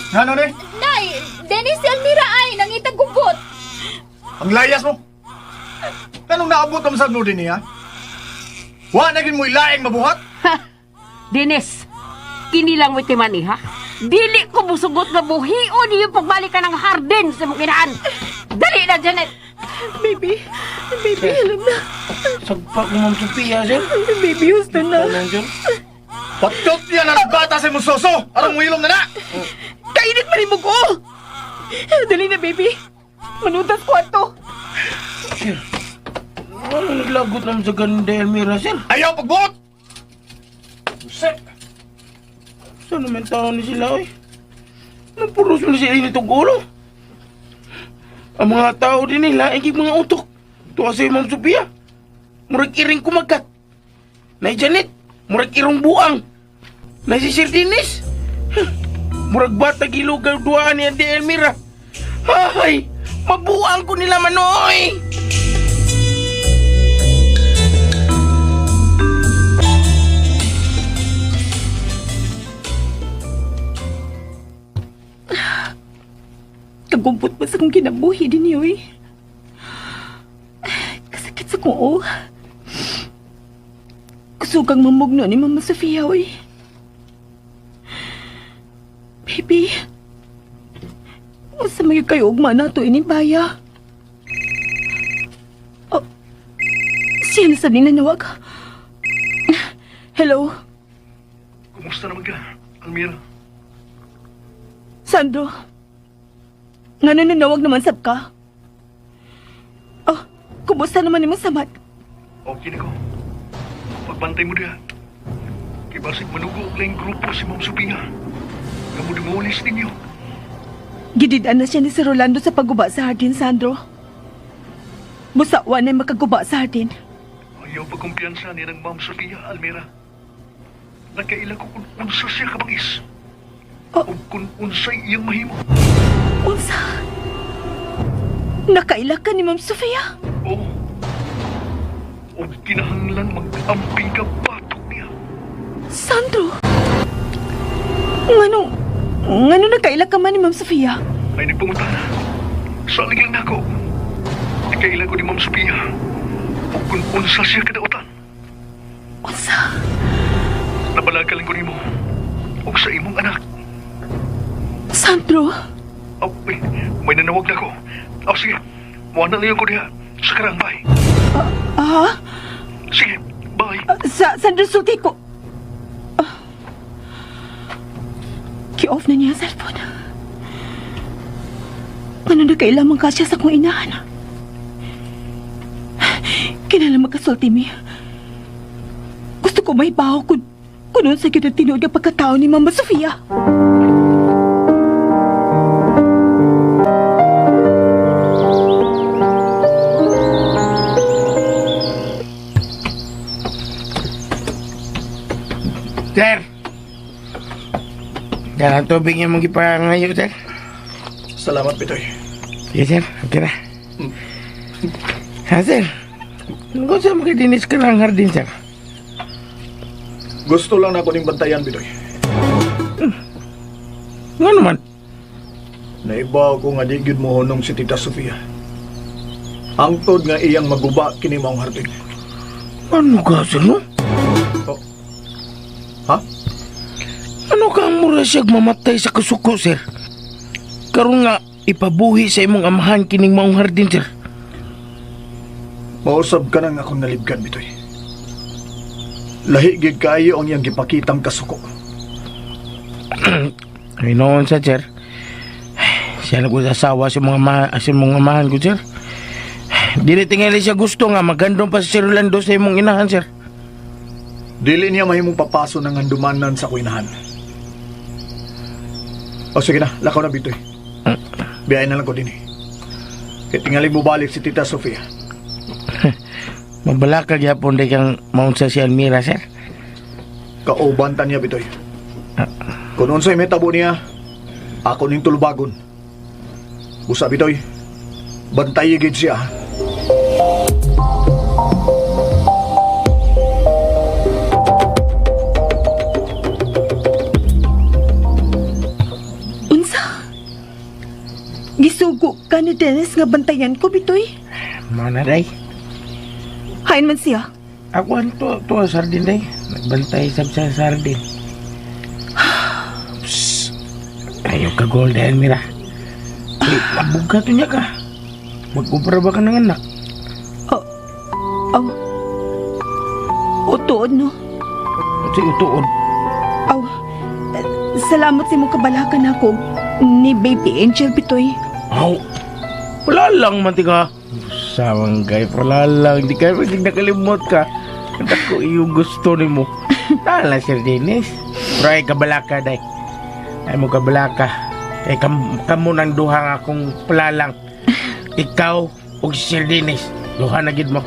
Ngano ni? Nay, Dennis si Almira ay nangitag gubot. Ang layas mo. Anong naabot ang sa din niya? Wa na gid mo ilaing mabuhat? Ha! Dennis, kini lang mo timani ha? Dili ko musugot nga buhion yung pagbalik ka ng hardin sa mong inahan. Dali na, Janet! Baby, baby, alam na. Sagpak ni Ma'am Sophia, sir. Baby, husto na. Ano, sir? Patot niya na bata sa imong soso. Arong muilom na na. Kainit man mo ko! Dali na, baby. Manutas ko ato. Sir, wala naglagot naman sa ganda, Elmira, sir. Ayaw pagbuot. Sir. Saan naman tao ni sila, oy? Napuros mo na sila initong ulo. Ang mga tao din nila, ay mga utok. Tuwa sa'yo, Ma'am Sophia. Murag iring kumagat. Nay Janet, murag irong buang. Nay si Sir Dennis. Huh, murag bata gilugaw duaan ni Ate Elmira. Ay, mabuang ko nila manoy. Kagumpot pa sa kong kinabuhi din yun, eh. Kasakit sa kong oh. Kusugang mamugno ni Mama Sofia, oy. Baby, unsa may kayo ugma na to ini baya? Oh, siya na sa ninanawag. Hello, Kumusta naman ka, Almira? Sandro. Nga nananawag naman sab ka? Oh, kumusta naman nimo samat? Okay na ko. Pagbantay mo diha. Kay basig manugo og laing grupo si Ma'am Sophia. Nga mo demolis ninyo. Gididan na siya ni Sir Rolando sa pagguba sa hardin, Sandro. Busa wa na makaguba sa hardin. Ayaw pagkumpiyansa ni ng Ma'am Sophia, Almira. Nakaila ko kung unsa siya kabangis. Oh. O kung unsay iyang mahimo. Unsa? Nakaila ka ni Ma'am Sofia? Oo. O kinahanglan mag-amping ka batok niya. Sandro! Ngano, ngano nakaila ka man ni Ma'am Sofia? Ay nagpangutana. Salig lang nako. Nakaila ko ni Ma'am Sophia. O kung unsa siya kadautan. Unsa? Nabalaga lang ko nimo. O sa imong anak. Sandro? Oh, may, may nanawag na ko. Oh, sige. Muha na lang ko diha. Sa karang, bye. Ah? Sige, bye. Sa, Sandro, sulti ko. Ah. Ki-off na niya ang cellphone. Ano na kailangan ka siya sa kong inahan? Kinala magkasulti mi. Gusto ko may baho kung kunon sa gyud ang tinuod nga pagkatao ni Mama Sofia. Sir! Yan ang tubig niya mong ipangayo, sir. Salamat, Pitoy. Sige, sir. Okay na. Ha, sir? Kung saan makidinis ka ng hardin, sir? Gusto lang na ako ning bantayan, Pitoy. Nga naman. Naibaw ko nga di gyud mo honong si Tita Sofia. Angtod nga iyang maguba kini maong hardin. Ano ka, sir, no? Oh. Ha? Ano ka ang mura siya mamatay sa kasuko, sir? Karon nga, ipabuhi sa imong amahan kining maong hardin, sir. Mausab ka nang akong nalibgan, Bitoy. Lahi gid kaayo ang iyang gipakitang kasuko. Ay, noon sa sir. Siya na ko asawa sa mga ma sa mga amahan ko, sir. Dili tingali siya gusto nga magandong pa si Sir Rolando sa imong inahan, sir. Dili niya mahimong papaso ng handumanan sa kuinahan. O sige na, lakaw na Bitoy. Biyahe na lang ko din eh. Kaya tingali mo balik si Tita Sofia. Mabalaka gyapon day kang maunsa si Almira, sir. Kauban ta niya, Bitoy. Kung unsay may tabo niya, ako ning tulubagon. Busa bitoy. Bantay gid siya. Unsa? Gisugo ka ni Dennis nga bantayan ko, Bitoy. Mana day. Hain man siya. Ako ang to, to sardin day. Nagbantay sab sa sardin. Psst. Ayaw ka golden, Mira. Eh, mabugka to niya ka. Mag-upra ba ka ng anak? Oh. Oh. Utuod, no? Kasi utuod. Aw. Eh, salamat sa imong kabalakan ako ni Baby Angel, Bitoy. Aw, wala lang man tika. Sawang gay, wala lang. Di ka pwedeng nakalimot ka. At ako iyong gusto ni mo. Tala, Sir Dennis. Pero ay kabalaka, day. Ay mo kabalaka. Kay kamo ng duha nga akong palalang. Ikaw o si Sir Dennis. Duha na gid mo.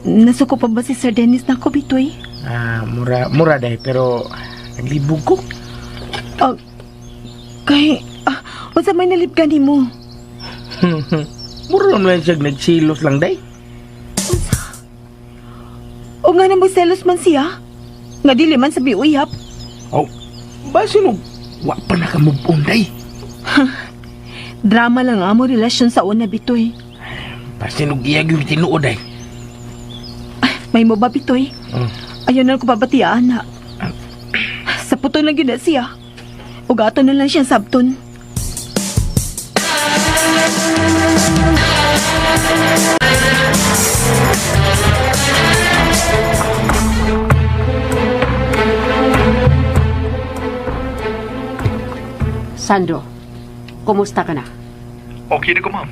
Nasuko pa ba si Sir Dennis na ako, Bitoy? Ah, mura, mura day. Pero naglibog ko. Oh, kay, unsa may nalibgan nimo? Mura lang siya nagsilos lang, day. O nga na selos man siya? Nga dili man sa biuyap. Oh, basin og wa pa na ka move on, day. Drama lang amo relasyon sa una, Bitoy. Basin og iya gyud tinuod, day. May mo ba, Bitoy? Mm. Ayaw na lang ko babatiaan na. Sa puto lang yun na siya. O gato na lang siya sabton. Sandro, kumusta ka na? Okay na ko, ma'am.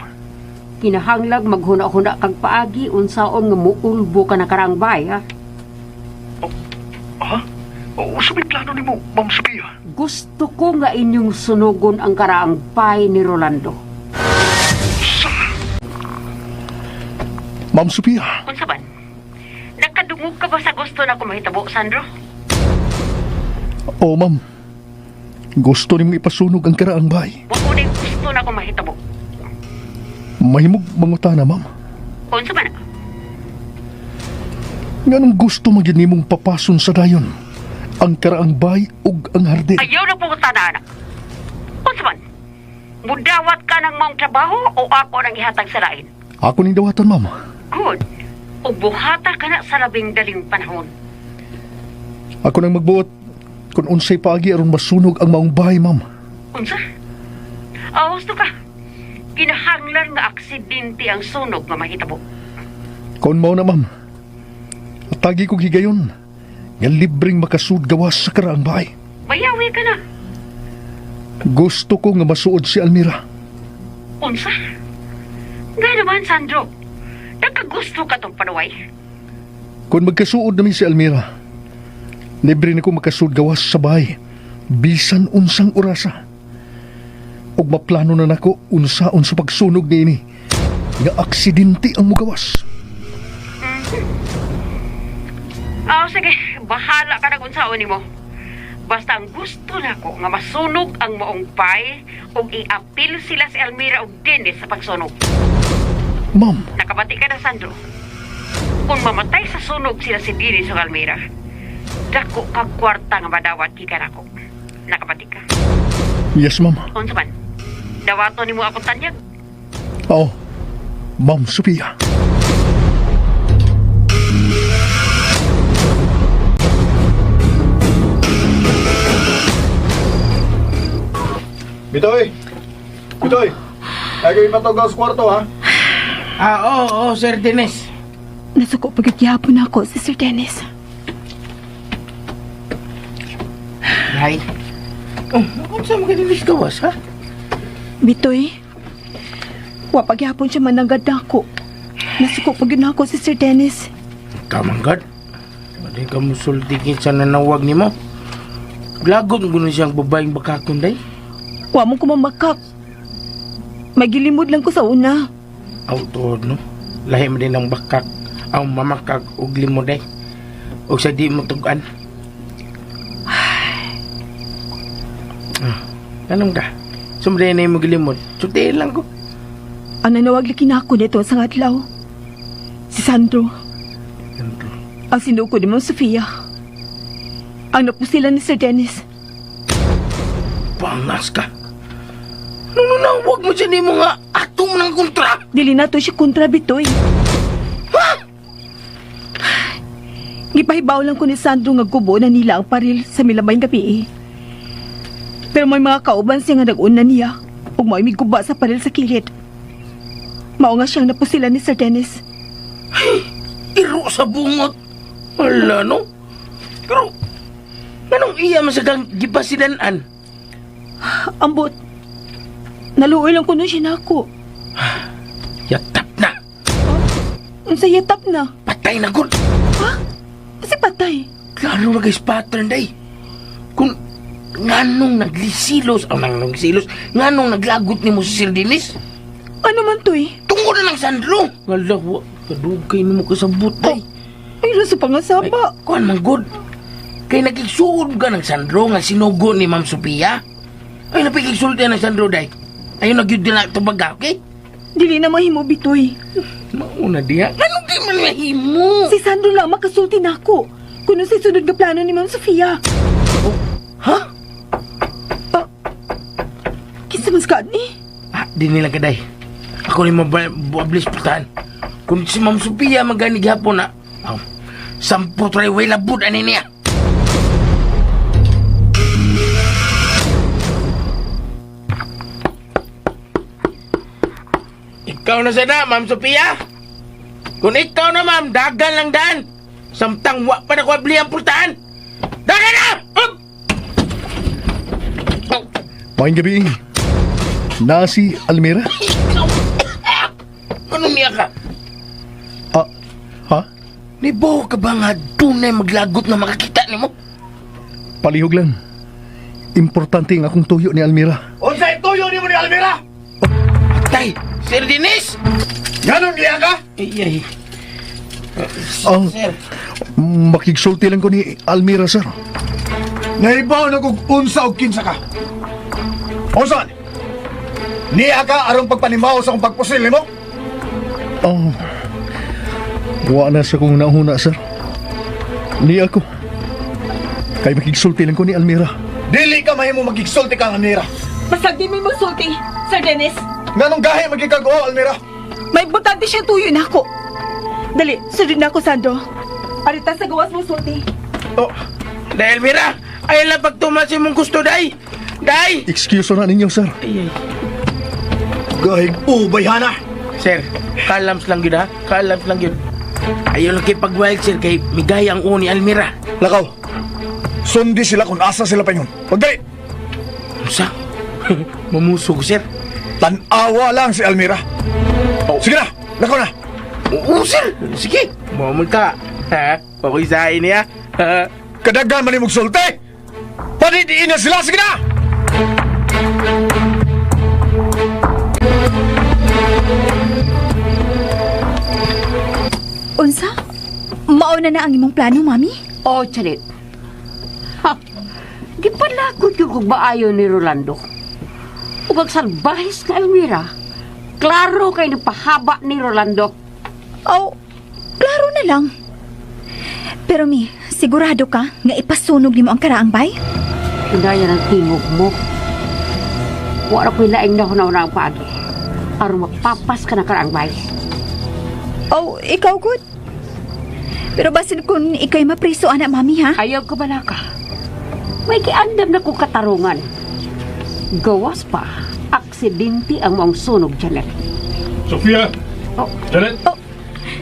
Kinahanglag maghuna-huna kag paagi unsaon nga muulbo ka na karaang bay, ha? Ha? O, sa may plano nimo, Ma'am Sophia? Gusto ko nga inyong sunugon ang karaang bay ni Rolando. Ma'am Sophia, Unsa man? Nakadungog ka ba sa gusto na kumahitabo, Sandro? Oo, ma'am. Gusto nimo ipasunog ang karaang bahay. Wa ko na gusto na kumahitabo. Mahimog mangutana, ma'am. Unsa man? Nganong gusto magyud nimong papason sa dayon? Ang karaang bahay ug ang hardin. Ayaw na pumunta na, anak. Unsa man? Mudawat ka ng maong trabaho o ako nang ihatag sa lain? Ako ning dawatan, ma'am. Good. O buhata ka na sa labing daling panahon. Ako nang magbuot kung unsay paagi aron masunog ang maong bahay, ma'am. Unsa? Ah, husto ka. Kinahanglan nga aksidente ang sunog nga mahitabo. Kung mao na, ma'am. Atagi kog higayon nga libreng makasud gawas sa karaang bahay. Bayawi ka na. Gusto ko nga masuod si Almira. Unsa? Nga naman, Sandro. Nagkagusto ka tong panuway. Kung magkasuod namin si Almira, libre na ko makasuod gawas sa bahay, bisan unsang orasa. Ug maplano na nako unsaon sa pagsunog niini nga aksidente ang mugawas. Ah, sige. Bahala ka na kung saan nimo. Basta ang gusto nako nga masunog ang maong pay ug iapil sila si Almira ug Dennis sa pagsunog. Ma'am, Nakabati ka na, Sandro. Kung mamatay sa sunog sila si Dennis ug Almira, dako kag kwarta nga madawat gikan ako. Nakabati ka. Yes, ma'am. Unsa man? Dawaton nimo akong tanyag. Oo. Ma'am Sophia. Bitoy! Bitoy! Ay kayo ipatawag sa kwarto, ha? Ah, oo, oo, Sir Dennis. Nasuko pagkagyapon ako si Sir Dennis. Nay. Oh, unsa mo ka Dennis gawas, ha? Bitoy, wa pagyapon siya mananggad nako. Nasuko pag yun ako si Sir Dennis. Kamanggad. Pwede ka musultikin sa nanawag ni mo. Lagot mo na siyang babaeng bakakon, day. Wa mo kumamakak. Magilimod lang ko sa una. Aw, tuod, no? Lahi mo din ang bakak. Aw, mamakak, og limo, day. Og sa di mo tugan. Ah, anong ka? Sumbre na yung magilimod. Sultihin lang ko. Ang nanawag lagi na ako nito sa adlaw. Si Sandro. Ang sinuko ni Ma'am Sofia. Ang napusila ni Sir Dennis. Pangas ka. Nung nanawag mo siya nimo nga atong ng kontra. Dili na to siya kontra bitoy. Ha? Gipahibaw lang ko ni Sandro nga gubo na nila ang paril sa milabayng gabi eh. Pero may mga kauban siya nga nag-una niya ug mao'y miguba sa paril sa kilid. Mao nga siyang napusila ni Sir Dennis. Iro sa bungot. Wala no. Pero, anong iya man sa kang gipasidanan? Ambot. Naluoy lang ko nun siya nako. Yatap na. Unsa yatap na? Patay na gud. Ha? Kasi patay. Klaro na guys pattern day. Kung nganong naglisilos, o nang naglisilos, nganong naglagot ni mo si Sir Dennis? Ano man to eh? Tungod na ng Sandro. Wala, wa, kadugay ni mo kasabot day. Ay, nasa pangasaba. Ay, kuan man good. Kay nagigsuod ka ng Sandro nga sinugo ni Ma'am Sophia. Ay, napigigsulti ng Sandro day. Ayun, nagyud din na tubaga, okay? Dili na mahimo bitoy. Mauna diha. Anong di man mahimo? Si Sandro lang makasulti nako. Kuno sa sunod nga plano ni Ma'am Sofia. Oh, ha? Kinsa man sa ni? Ah, di nila kaday. Ako ni mabablis putahan. Kung si Ma'am Sophia magani gihapon na, oh, sampo try way labud ani niya. Ikaw na sana, Ma'am Sophia. Kung ikaw na, ma'am, dagan lang dan. Samtang wa pa na ko abli ang pultahan. Dagan na! Up! Oh, Maayong gabi. Na si Almira? ikaw! Anong niya ka? Ah, ha? Nibaw ka ba nga dunay maglagot na makakita nimo? Palihog lang. Importante ang akong tuyo ni Almira. Unsay tuyo nimo ni Almira? Tay, Sir Dennis! Nganong niya ka? Ay, ay. Ah, Sir, makigsulti lang ko ni Almira, sir. Naibaw na kog unsa og kinsa ka. Unsa? Niya ka aron pagpanimaw sa akong pagpusil nimo? Oh, wa na sa kong nahuna, sir. Ni ako. Kay makigsulti lang ko ni Almira. Dili ka mahimo magigsulti kang Almira. Basag di may magsulti, Sir Dennis. Nganong gahi magikag o Almira? May importante siyang tuyo nako. Dali, sunod na ako, Sandro. Arita sa gawas mo sulti. oh, dahil Mira, ay lang pagtumas imong gusto, day! Day! Excuse na ninyo, sir. Ay, ay. Gahig ubay hana. Sir, kalams lang yun ha? Kalams lang yun. Ayaw lang kay pagwild, sir, kay migay ang uni Almira. Lakaw. Sundi sila kung asa sila paingon. Pagdali. Unsa? Mamusog, sir. Tan-awa lang si Almira. Oh. Sige na, lakaw na. Oo, sir. Sige, mamul ka. Ha? Pakuisahin niya. Ha? Kadagan man nimog sulti. Panidiin na sila, sige na. Unsa? Mauna na ang imong plano, mami? Oh, Janet. Ha? Gipalakot yung kog maayo ni Rolando. Ug ang salbahis nga Almira, klaro kay nagpahaba ni Rolando. Oh, klaro na lang. Pero mi, sigurado ka nga ipasunog nimo ang karaang bay? Inaya ng tingog mo. Wala ko'y laing na na ang paagi. Aron mapapas ka na karaang bay. Oh, ikaw good. Pero basin kung ikay mapriso, ana, mami, ha? Ayaw ka balaka. May giandam na kong katarungan. Gawas pa, aksidente ang maong sunog, Janet. Sophia! Oh. Janet!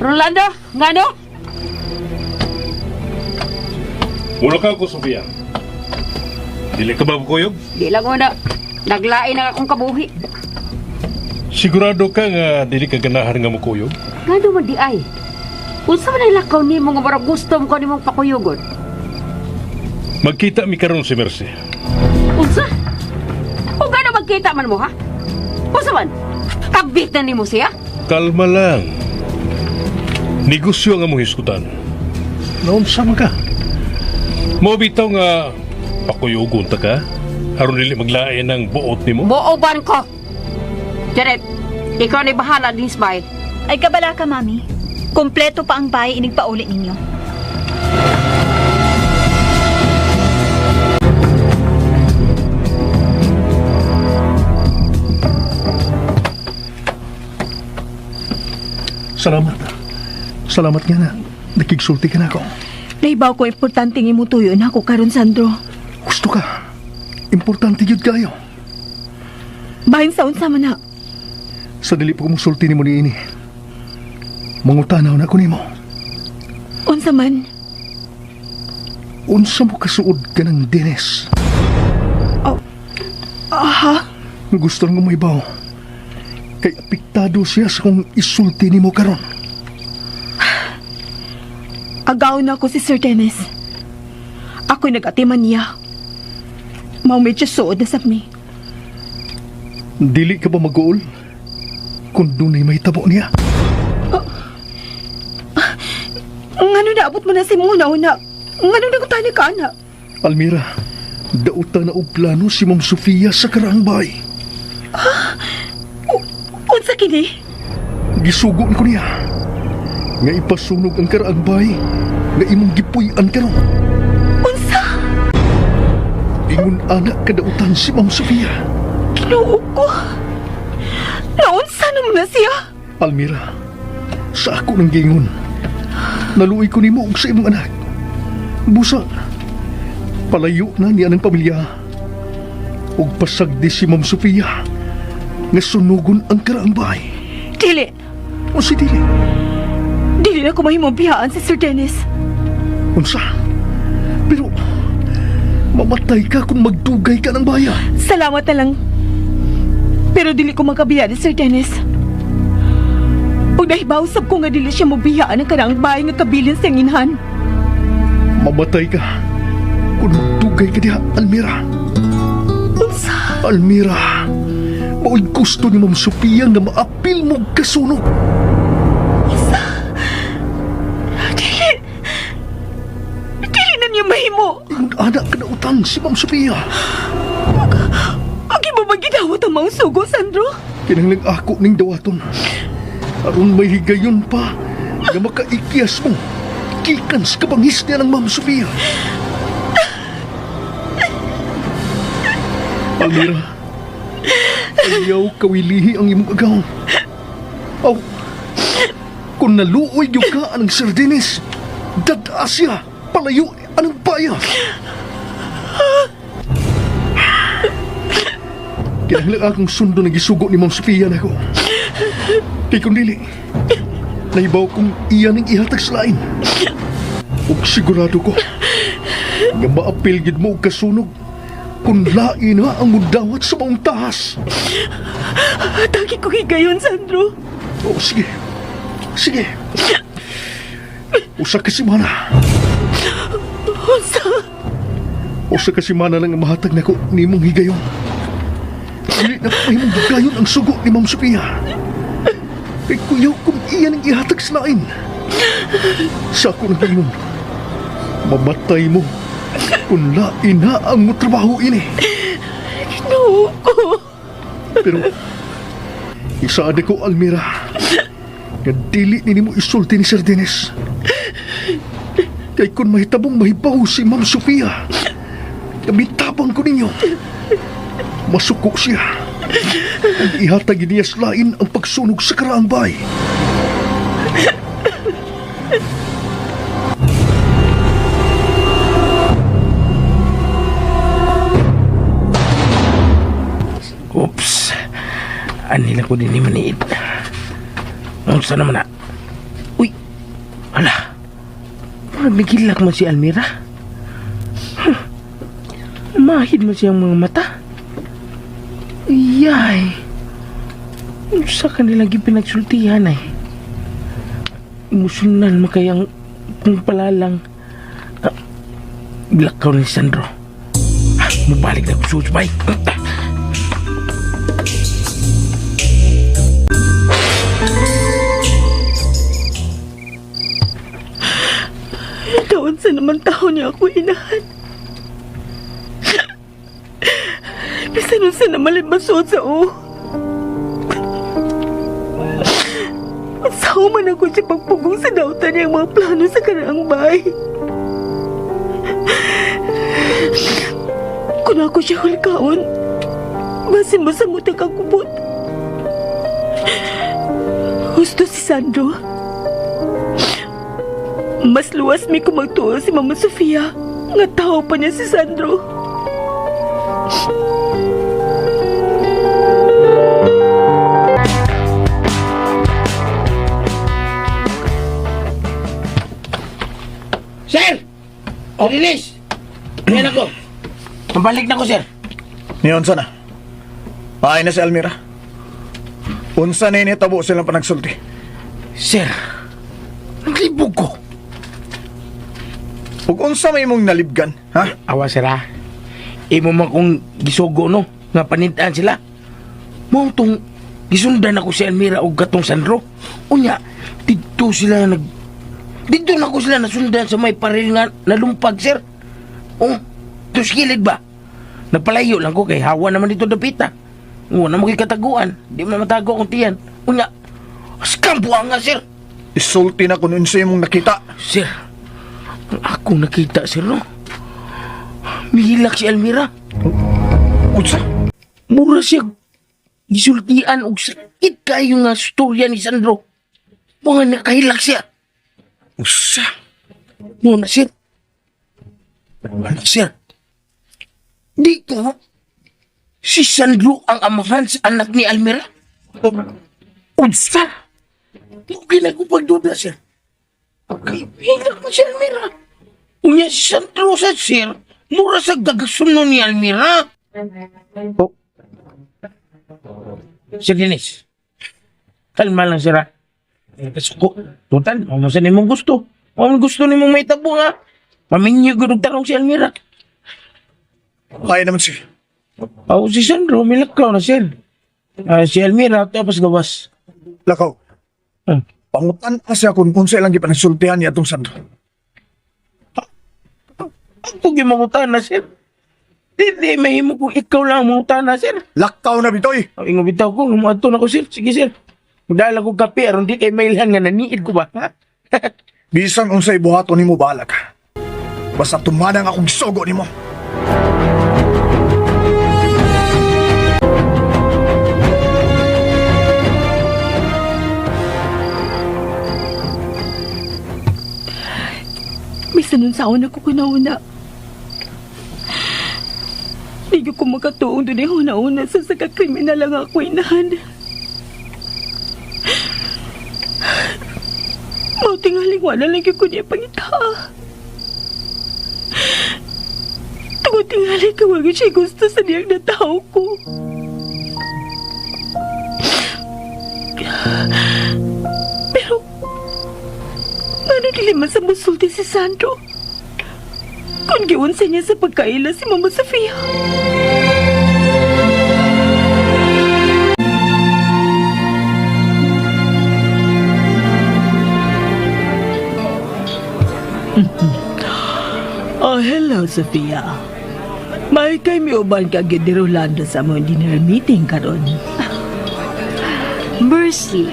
Rolando, ngano? Mula ka ako, Sophia. Dili ka ba kuyog? Di lang una. Naglain ang akong kabuhi. Sigurado ka nga dili ka ganahan nga mukuyog? Ngano man di ay? Unsa man ang lakaw nimo nga murag gusto mo ko nimong pakuyugon? Magkita mi karon si Mercy. Unsa? O gano magkita man mo ha? Unsa man? Kabit na nimo siya? Kalma lang. Negosyo ang among hisgutan. Naunsa man ka? Mo bitaw nga pakuyugon ta ka? Aron dili maglain ang buot nimo. Buoban ko. Janet, ikaw na bahala din sa bay. Ay kabala ka, Mami. Kompleto pa ang bahay inigpauli ninyo. Salamat. Salamat nga na. Nakigsulti ka na ako. Naibaw ko importante ng imong tuyo na ako karon Sandro. Gusto ka. Importante yun kayo. Bahin sa unsa man na. Sa dili pa ko musulti nimo niini. Mangutanaw na ko nimo. Unsa man? Unsa mo kasuod ka ng Dennis? Aha. Gusto lang umibaw. Kay apektado siya sa kung isulti nimo karon. Agaw na ako si Sir Dennis. Ako'y nag-atiman niya. Mao medyo suod na sa mi. Dili ka ba mag-uol? Kung dunay may tabo niya. Ngano naabot mo na si muna una? Ngano nagutani ka na? Almira, dauta na og plano si Ma'am Sofia sa karaang bahay. Unsa kini? Gisugo ko niya. Nga ipasunog ang karaang bahay nga imong gipuy-an karon. Unsa? Ingon anak kadautan si Ma'am Sofia. Ginoo ko. Naunsa naman na siya? Almira, sa ako ng gingon. Naluoy ko nimo og sa imong anak. Busa, palayo na niya ng pamilya. Og pasagdi si Ma'am Sofia nga sunugon ang karaang bahay. Dili. O si dili, Dili na ko mahimong biyaan si Sir Dennis. unsa? Pero, mamatay ka kung magdugay ka ng bayan. Salamat na lang. Pero dili ko makabiya ni Sir Dennis. Ug nahibaw sab ko nga dili siya mobiyaan ang kanang bahay nga kabilin sa inhan. Mamatay ka kung magdugay ka diha, Almira. Unsa? Almira, mao'y gusto ni Ma'am Sofia nga maapil mo kasunog. Dili. Dili na niya mahimo. Ingon anak ka na utang si Ma'am Sofia. Agi mo ba gidawat ang mga sugo, Sandro? Kinahanglan ako ning dawaton. Aron may higayon pa nga makaikyas mo. Gikan sa kabangis niya ng Ma'am Sofia. Almira, ayaw kawilihi ang imong agaw. Aw, kung naluoy gyud ka anang Sir Dennis, dad-a siya, palayo anang baya. Kinahanglan akong sundo ng gisugo ni Ma'am Sofia nako. Kay kung dili, naibaw kong iya ning ihatag sa lain. Ug sigurado ko, nga maapil gid mo og kasunog kung lain na ang mudawat sa maong tahas. Atake ko higayon, Sandro. Oo, sige. Sige. Usa ka semana. Unsa? Usa ka semana lang ang mahatag nako nimong higayon. Dili na ko mahimong dugayon ang sugo ni Ma'am Sophia. Kay kuyaw kung iya ning ihatag sa lain. Sa ako nang ingon, mamatay mo kung lain na ang motrabaho ini. Ginoo ko. Pero isaad ko, Almira, nga dili ni nimo isulti ni Sir Dennis. Kay kung mahitabong mahibaw si Ma'am Sofia, mitabang ko ninyo. Masuko siya. Ug ihatag niya sa lain ang pagsunog sa karaang bay. Oops. Anila ko din ni maniid. Unsa naman na? Uy! Hala! Murag nagilak man si Almira. Huh. Mahid man siyang mga mata. Iyay! Unsa kanilang gipinagsultihan ay? Emosyonal man kayang kung palalang lakaw ni Sandro. Ah, mabalik na ko sa bay. Taon sa naman taon niya ako inahan. Bisan unsa na malibasod sa o. Sao man ako siya pagpugong sa dautan niyang mga plano sa karaang bahay. Kung ako siya hulkaon, basin mo sa mutang ang kubot. Gusto si Sandro. Mas luwas mi kumagtuo si Mama Sofia. Nga tao pa niya si Sandro. Sir! Oh. Release! Yan ako. Mabalik na ko, sir. Ni unsa na? Ay na si Almira. Unsa na initabo silang panagsulti? Sir, naglibog ko. Ug unsa may imong nalibgan, ha? Awa, sir, ha? Imo man kong gisugo, no? Nga panintaan sila. Mao tong gisundan ako si Almira og katong Sandro. Unya, didto sila nag... Didto na ko sila nasundan sa may paril nga nalumpag, sir. Oh, tos gilid ba? Napalayo lang ko kay hawa naman dito dapita. Wala mo kay kataguan. Di mo matago akong tiyan. Unya, scam buha nga, sir. Isulti na kung unsa imong nakita. Sir, ang akong nakita, sir, no? Mihilak si Almira. Unsa? Mura siya gisultian og sakit kayo nga storya ni Sandro. Mga nakahilak siya. Usa. No na, sir. Wala, sir. Di ko. Si Sandro ang amahan sa anak ni Almira. Unsa? Mungkin ako pagduda, sir. Hilak mo si Almira. Unya si Sandro sa sir, mura sa gagasuno ni Almira. Oh. Sir Dennis, kalma lang sir ha. Kasuko, total, ano sa nimong gusto? Ano gusto nimong may tabo nga? Paminyo gud og tarong si Almira. Kaya naman si Aw, si Sandro, milakaw na sir. Ah, si Almira, tapos gawas. Lakaw. Ah. Pangutan ka siya kung unsa ilang gipanagsultihan niya atong Sandro. Ang tugi mangutana, sir. Di, mahimo kung ikaw lang ang mangutana, sir. Lakaw na bitoy. Ang ingo bitaw ko, muadto na ko, sir. Sige, sir. Magdala ko kape, aron di kay mailhan nga naniid ko ba? Ha? Bisan unsay buhaton nimo bahala ka. Basta tumanang akong gisugo nimo. Bisan nun sa una ko kunauna. Di ko makatuong doon ay una-una sa sakakriminal ang ako inahan. Mautingaling wala lang ko niya pangita. Tungod tingali ka wag siya gusto sa niyang natao ko. Pero, ano dili man sa musulti si Sandro? Kung giunsa niya sa pagkaila si Mama Sofia. Oh, hello, Sofia. May kay miuban ka gid ni Rolando sa among dinner meeting karon. Mercy.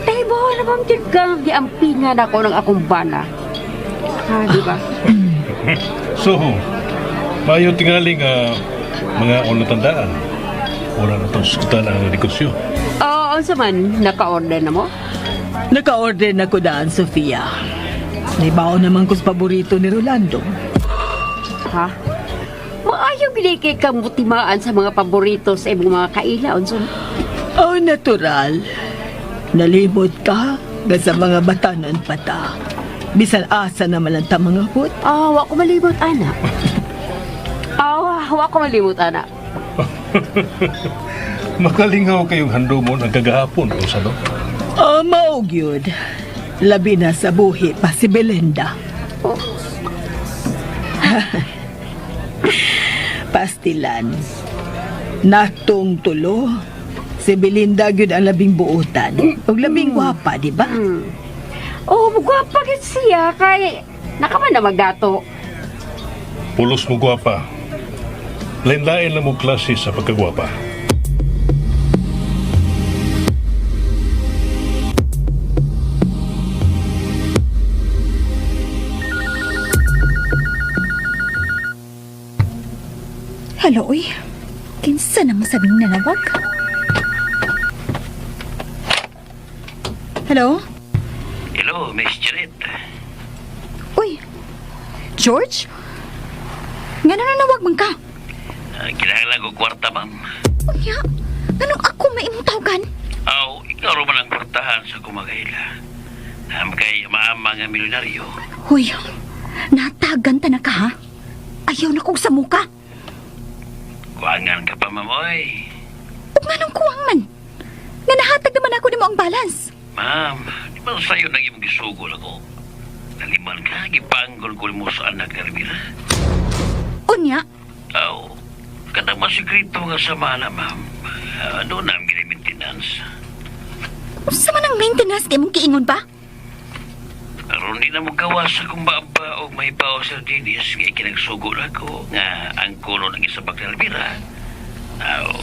Tayo na bang tigang giampingan ako ng akong bana? Ha, di ba? So, mayo tingali nga mga unang tandaan. Wala na itong sukutan ang negosyo. Oo, unsa man, naka-order na mo? Naka-order na ko daan, Sofia. Naibao naman ko sa paborito ni Rolando. Ha? Maayo gini kay kang mutimaan sa mga paborito sa imong mga kaila, unsa? Oh, natural. Nalimot ka nga sa mga batanon pata. Bisan asa naman ang tamang abot. Ah, wa ko malimot, ana. Ah, wa ko malimot, ana. Makalingaw kayong handumon ang kagahapon o sa no? Oh, maog yun. Labi na sa buhi pa si Belinda. Oh. Pastilan. Natong tulo. Si Belinda gyud ang labing buotan. Ug labing gwapa, di ba? Oh, gwapa gid siya kay nakaman na magdato. Pulos mo gwapa. Lain-lain lang mo klase sa pagkagwapa. Hello, uy. Kinsa na masabing nanawag? Hello? Hello, Miss Janet. Uy, George? Nga nanawag man ka? Kinahanglan ko kwarta, ma'am. Unya, anong ako may imong tawagan? Aw, ikaw man ang kwartahan sa kumagaila. Am kay maama nga milyonaryo. Huy, natagan ta na ka ha? Ayaw na kong samuka. Kuangan ka pa, ma'am, oy. Ug nganong kuwang man? Nga nahatag naman ako nimo ang balance. Ma'am, di ba sa'yo nang imong gisugol ako? Naliman ka, gipanggol ko mo sa anak ni Elvira. Unya, Aw, kanang masikreto nga sama na, ma'am. Ano na ang gina-maintenance? unsa man ang maintenance kay imong giingon ba? Aron di na mo gawa sa kung baaba o may bao Sir Dennis nga ikinagsugol ako nga ang kuno ng isabak ni Elvira. Aw,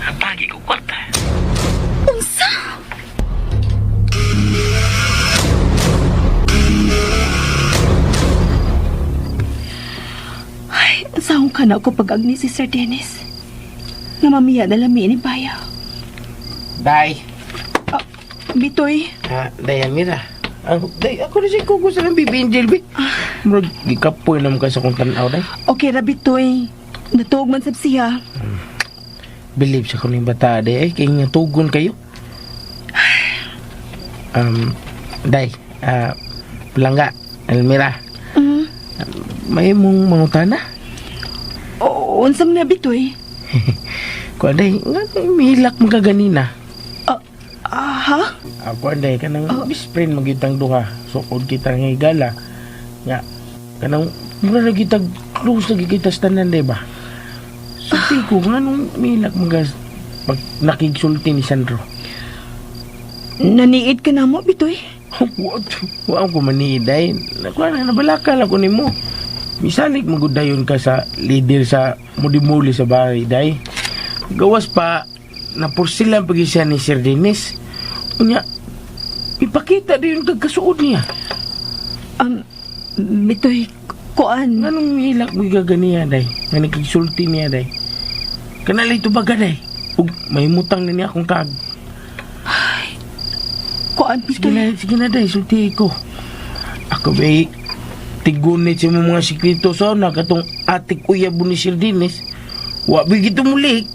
hatagi ko kwarta. Unsa? Ay, sahong ka na ako pag-agni si Sir Dennis. Nga mamiya na lami ni Baya. Day. Ah, Bitoy, Ha, Day Amira. Ang, day, ako na si Kuko sa lang bibi Angel, bi. Murag, gikapoy naman ka sa kong tanaw, day. Okay ra Bitoy. Natuog man sab siya. Believe sa kuning bata, day. Ay, kaya nga tugon kayo. Day, Palangga, Almira. May mong mangutana? Oo, unsa man na Bitoy? Kuan, day, nga mihilak mo ka ganina. Ah, ha? Ako, day, kanang best friend magitang duha. Sukod kita nga higala. Nga, kanang mura na kita close na kita sa tanan, day ba? Sulti ko, nga nung mihilak mo ka pag nakigsulti ni Sandro. Naniid ka na mo, Bitoy. What? Wa ko maniid ay. Nakuha na nabalaka lang ko nimo. Misalig magudayon ka sa leader sa mudimuli sa bahay day. Gawas pa napursilan pag siya ni Sir Dennis. Unya, ipakita din yung kagkasuod niya. Bitoy, kuan. Anong hilak mo gaganiya day? Nga nagkagsulti niya day. Kanalay tubaga day. Ug may mutang na niya akong kag. Kuan, Sige Bitoy. na, sige na day, sulti ko. Ako ba tigunit sa imong mga sikreto sa una katong atik uyab ni Sir Dennis. Wa ba gito muli.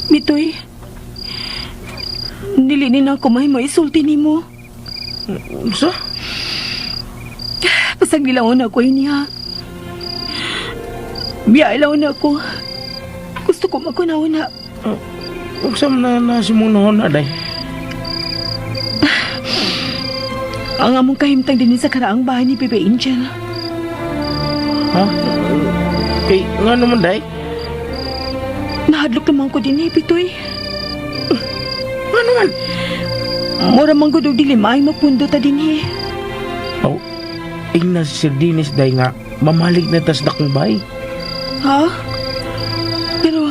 Bitoy. Dili ni na ako mahimo isulti nimo. Unsa? Pasag nilaon ako ini ha. Biya ilaon ako. Gusto ko magkunauna. Unsa man na na si mong nahon day? Ang among kahimtang din sa karaang bahay ni Bebe Angel. Ha? Kay nga naman day? Nahadlok naman ko din eh, Bitoy. Nga naman? Mura man gud og dili maay mapundo ta din eh. Aw, ingna si Sir Dennis day nga mamalig na tas dakong bay. Ha? Pero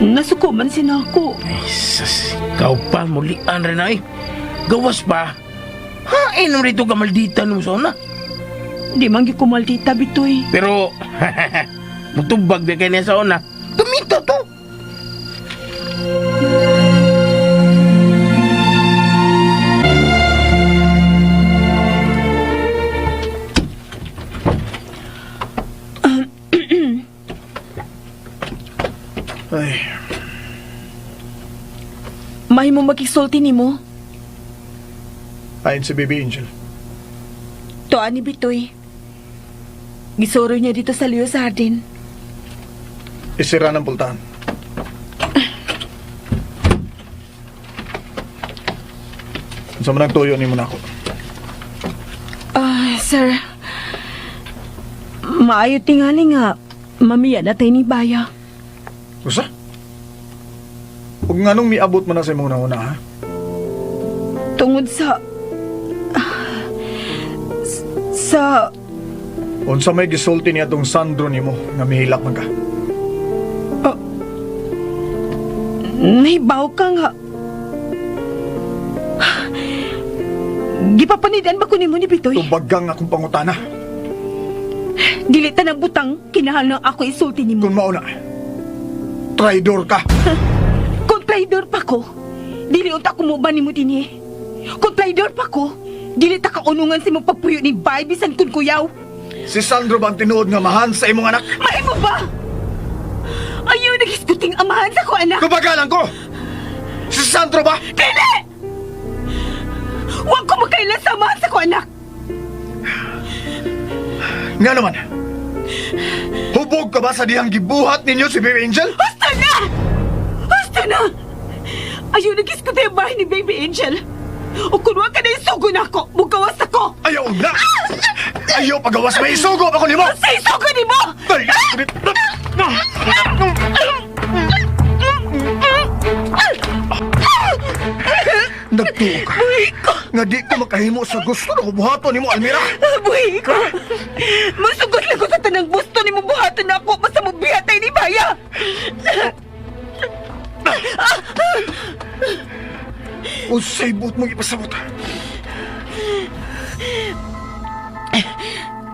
nasuko man sina ako. Ay, sus, ikaw pa, mulian rin ay. Gawas pa. Ha, inom rito ka maldita nung sa una. Di man gyud ko maldita, Bitoy. Pero, mutubag ba kay niya sa una? Tumita to! Ay, Mahimo makisulti nimo. ayon si Baby Angel. Tuan ni Bitoy. Gisuro niya dito sa Leo sa hardin. Isira ng pultahan. Unsa man ang tuyo nimo nako? Ah, sir. Maayo tingali nga. Mamiya na tayo ni Baya. Usa? Ug nganong miabot man na sa imong una ha? Tungod sa... Sa... Unsa may gisulti niya tong Sandro nimo nga mihilak man ka? Nahibaw ka nga. Gipapanidan ba ko nimo ni Bitoy? Tubagang akong pangutana. Dili ta ng butang, kinahanglan ako isulti nimo. Kung mauna, traidor ka. Kung traidor pa ko, dili unta ko mo ba nimo dinhi. Kung traidor pa ko, dili ta kaunungan sa imong pagpuyo ni Bay bisan kun kuyaw. Si Sandro ba ang tinuod nga mahan sa imong anak? Mahimo ba? Ayaw nagisguting amahan sa ko anak. Tubagalan ko! Si Sandro ba? Dili! Huwag ko makailan sa amahan sa ko anak. Nga naman, hubog ka ba sa dihang gibuhat ninyo si Baby Angel? Basta na! Basta na! Ayaw nagisguting ang bahay ni Baby Angel. O kung huwag ka na isugo na ako, mugawas ako! Ayaw na! Ayaw pagawas, may isugo pa ko nimo! Sa isugo nimo! Ay! Nagtuo ka. Nga di ko makahimo sa gusto na buhaton nimo, Almira. Buhi ko! Masugot lang ko sa tanang gusto ni mo buhaton ako basta mo bihatay ni Baya! Unsay buot mong ipasabot?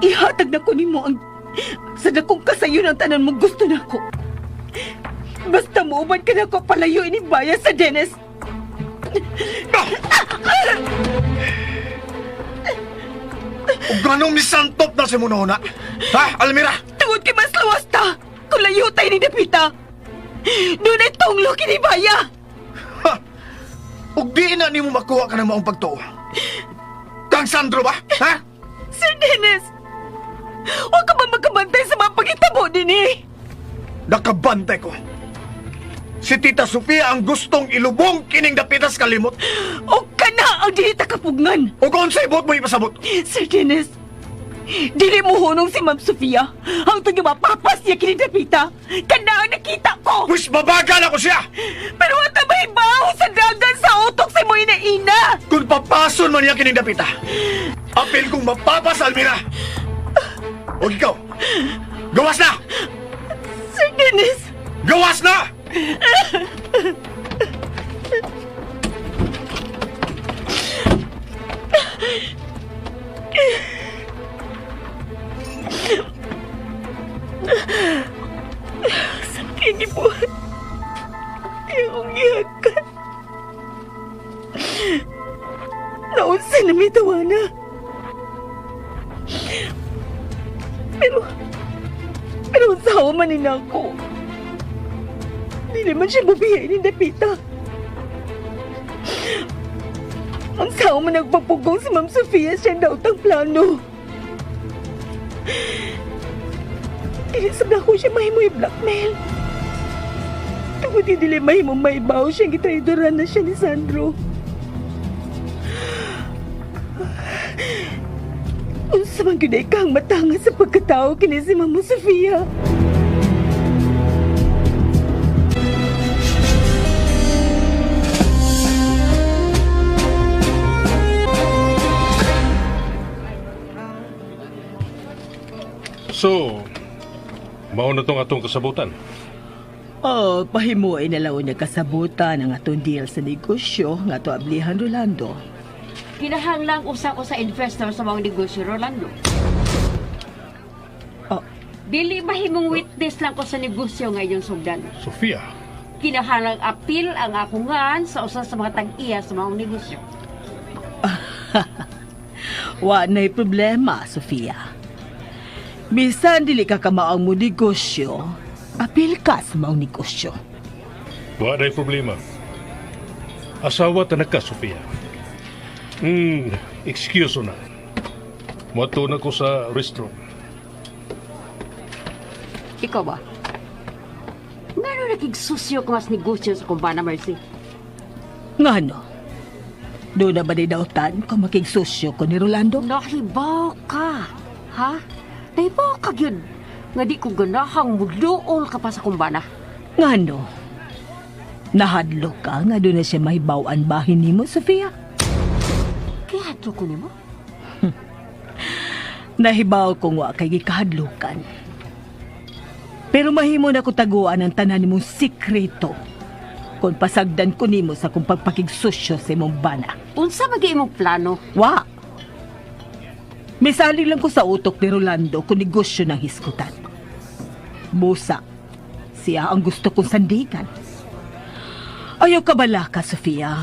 Ihatag na ko nimo ang sa dakong kasayo ng tanan mo gusto na ako. Basta muuban ka na ako palayo ni Baya sa Dennis. Ug nganong misantop na si Monona? Ha, Almira? Tungod kay mas lawas ta! Kung layo tayo ni Dapita! Doon ay tunglo kini Baya! Ha? Ug di na nimo makuha ka ng maong pagtuo. Kang Sandro ba? Ha? Sir Dennis! Huwag ka ba magkabantay sa mga pagitabo din eh? Nakabantay ko. Si Tita Sofia ang gustong ilubong kining dapitas kalimot. O ka na ang dili ta kapugngan! Ug unsay buot mo ipasabot? Sir Dennis, dili mo hunong si Ma'am Sofia. Hangtod nga mapapas niya kini Dapita. Kana ang nakita ko! Wis babagal ako siya! Pero ata may baho sa dagan sa utok sa mo ina-ina! Kung papason man niya kining dapita, apil kong mapapas, Almira! O ikaw, gawas na! Sir Dennis! Gawas na! Sa kinibuhat, iyong gihakan. Naunsa na may tawana. Pero, pero usawa man ni ako. Dili man siya bubiyay ni Dapita. Ang sawa man nagpapugong si Ma'am Sofia siya daw tang plano. Dili sa ko siya mahimo i-blackmail. Tungod di dili mahimo maibaw siya gitraidoran na siya ni Sandro. Unsa man gyud ay kang matanga sa pagkatao kini si Mama Sofia. So, mao na tong atong kasabutan. Oh, pahimuay na laon niya kasabutan ang atong deal sa negosyo nga ato ablihan Rolando. Kinahanglang usa ko sa investor sa mga negosyo, Rolando. Oh. Dili mahimong witness lang ko sa negosyo ngayon sugdan. Sofia, Kinahanglang apil ang akungan sa usa sa mga tag-iya sa mga negosyo. Wa na'y problema, Sofia. Bisan dili ka kamaong mo negosyo, apil ka sa maong negosyo. wa na problema. Asawa ta na ka, Sofia. Excuse na. Moadto na ko sa restroom. Ikaw ba? Ngano nakigsusyo ka mas negosyo sa kumbana, Mercy? Ngano? Doon na ba di dautan kung makigsosyo ko ni Rolando? Nahibaw ka, ha? Nahibaw ka yun. Nga di ko ganahang muluol ka pa sa kumbana. Ngano? Nahadlok ka nga doon na siya mahibawan bahin nimo, Sofia? Kaya ko nimo? Nahibaw kong wa kay gikahadlukan. Pero mahimo na ko taguan ang tanan nimong sikreto kung pasagdan ko nimo sa kong pagpakigsosyo sa imong bana. Unsa ba gyud imong plano? Wa! Misalig lang ko sa utok ni Rolando kung negosyo ng hiskutan. Busa, siya ang gusto kong sandigan. Ayaw ka bala ka, Sofia.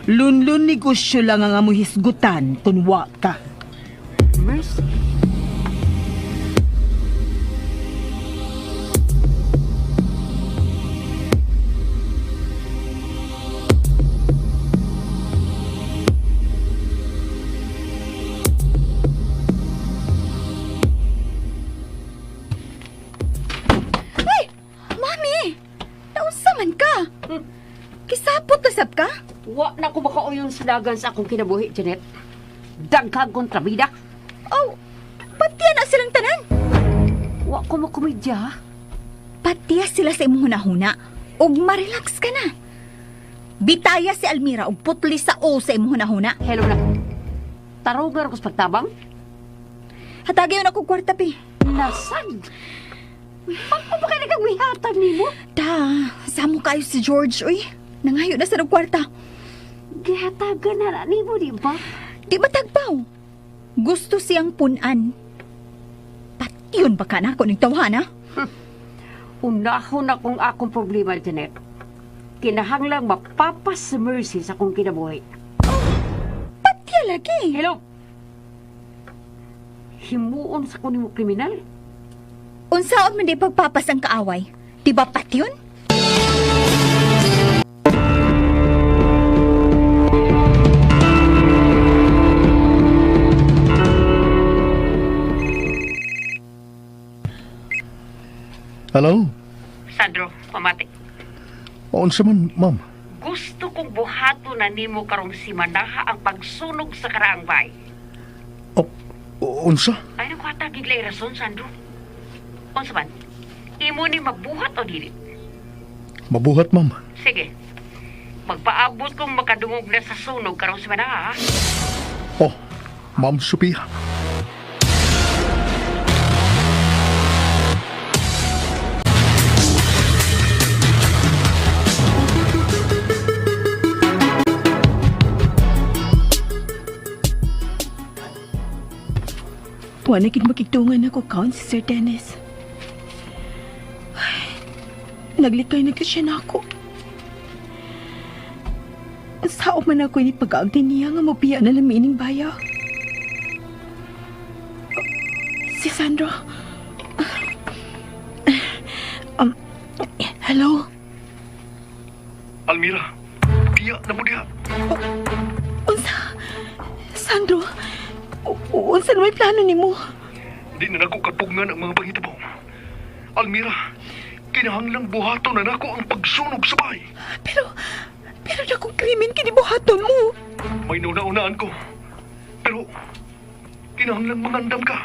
Lunlun negosyo lang ang among hisgutan kung wa ka. Mercy. Ay! Mami! Naunsa man ka? Kisapot na sab ka? Wa na ko makauyon sa dagan sa akong kinabuhi, Janet. Daghang kontrabida. Oh, patiya na silang tanan. Wa ko makomedya, ha? Patiya sila sa imong hunahuna. Ug ma-relax ka na. Bitaya si Almira og putli sa o sa imong hunahuna. Hello na. Tarugan ako sa pagtabang. Hatagay na ko kwarta pi. Nasad. Ako pa kaya kang mihatag nimo? Ta, samo kayo si George, uy. Nangayo na sa kwarta. Gihatagan na na nimo, di ba? Di ba tagpaw? Gusto siyang punan. Patiyon ba ka na ako ning tawhana? Unahon na kung akong problema, Janet. Kinahanglang mapapas sa Mercy sa akong kinabuhi. Patiya lagi. Hello? Himuon sa kunin mo kriminal? Unsaon man di pagpapas ang kaaway? Di ba patyon? Hello? Sandro, pamati. Unsa man, ma'am? Gusto kong buhato na nimo karong simanaha ang pagsunog sa karaang bay. O, unsa? Ay, naku hatag iglay rason, Sandro. Unsa man? Imo ni mabuhat o dili? Mabuhat, ma'am. Sige. Magpaabot kong makadungog na sa sunog karong simanaha, ha? Oh, Ma'am Sophia. Wa na gid makigtungan ako kaon si Sir Dennis. Ay, naglikay na gyud siya nako. Sao man ako ini pag-aagdi niya nga mobiya na lang miining baya. Si Sandro. Hello? Almira, biya na mo diha. Unsa? Sandro, unsa na may plano nimo? Di na nako kapugngan ang mga pangitabo. Almira, kinahanglang buhaton na nako ang pagsunog sa bahay. Pero, pero dakong krimen kinibuhaton mo. May nauna-unaan ko. Pero, kinahanglang mangandam ka.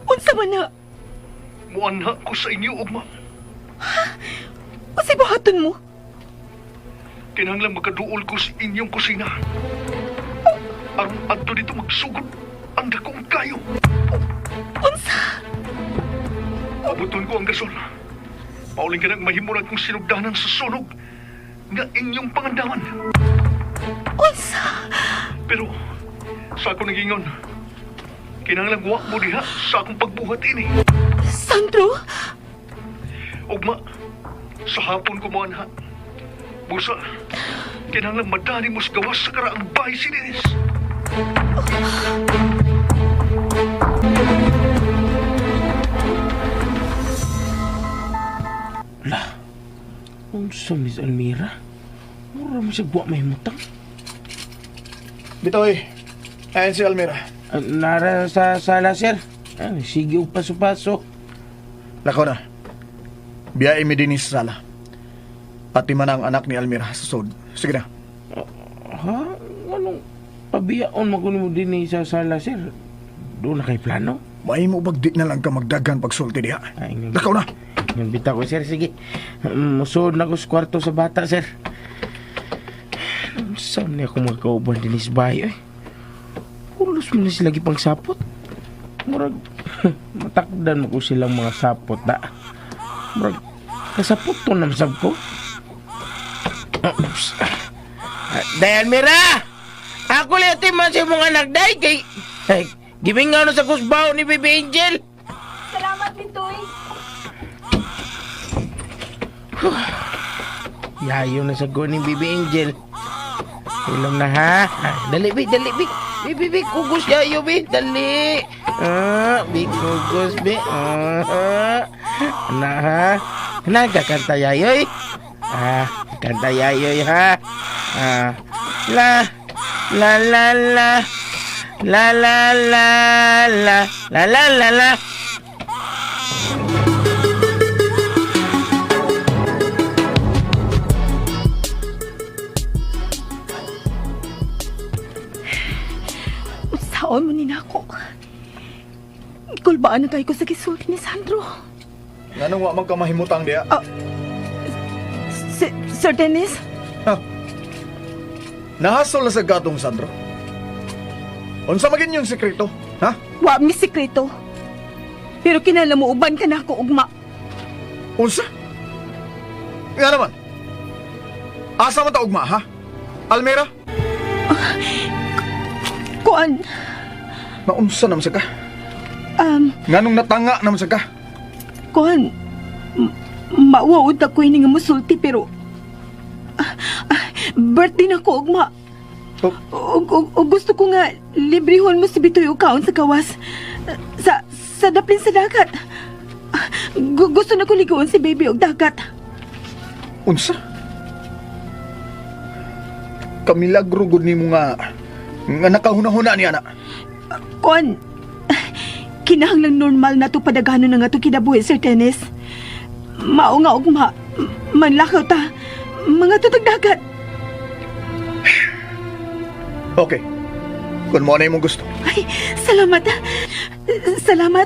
Unsa man na? Muanha ko sa inyo, ugma. Unsay buhaton mo? Kinahanglang makaduol ko sa inyong kusina. Aron adto dito magsugod ang dakong kayo. Unsa? Abuton ko ang gasol. Pauling ka nang mahimurag kong sinugdanan sa sunog nga inyong pangandaman. Unsa? Pero sa ako nagingon, kinahanglang wa mo diha sa akong pagbuhat ini. Sandro? Ugma, sa hapon ko mo anha. Busa, kinahanglang madali mo sa gawas sa karaang bahay si Dennis. Lah, unsa Miss Almira? Mura mo siya guwa may mutang. Bitoy, ayan si Almira. Ah, Nara sa sala, sir. Ah, sige og paso-paso. Lakaw na. Biyahe mi din sa sala. Pati man ang anak ni Almira sa sod. Sige na. Ha? Anong pabiyaon mo din eh sa sala, sir? Doon na kay plano? May mo bag di na lang ka magdagan pagsulti diha. Ay, ngayon- Lakaw na. Yung bita ko, sir. Sige. Musuod na ko sa kwarto sa bata, sir. Saan niya ako magkauban din is bayo, eh? Pulos mo na sila gipangsapot. Murag, matakdan mo ko silang mga sapot na. Murag, kasapot to na masab ko. Oops. Day, Almira! Ako lang man sa imong anak, Day, kay... Ay, gibingaw na sa kusbaw ni Baby Angel. Salamat, Bitoy. Yayo na sa ni Baby Angel. Ilom na ha. Ah, dali, bi, dali, bi. Bi, bi, bi, kugos yayo, bi. Dali. Ah, bi, kugos, bi. Ah, na ha. Nagkakanta yayoy. Ah, kanta yayoy ha. Ah, la, la, la, la. La, la, la, la. La, la, la, la. Unsaon mo ni nako? Kulbaan na kayo ko sa gisulti ni Sandro. Nganong wa man ka mahimutang diya? Sir Dennis? Ha? Nahasol na sa gatong Sandro. Unsa magin yung sekreto? Ha? Wa mi sikreto. Pero kinala mo uban ka na ako ugma. Unsa? Nga naman. Asa man ta ugma, ha? Almira? Kuan, Naunsa naman sa ka? Nganong natanga naman sa ka? kuan, mauwaod ako ini nga musulti pero birthday na ko ugma. Oh. Og gusto ko nga librehon mo si Bitoy og kaon sa kawas. Sa daplin sa dagat. Gusto na ko liguon si baby og dagat. Unsa? Kamilagro gud nimo nga nga nakahuna-huna niya na. Kuan, kinahanglang normal na to padagano na nga to kinabuhi, Sir Dennis. Mao nga ugma, manlakaw ta, mga tutag dagat. Okay. Kung mo na imong gusto. Ay, salamat. Salamat.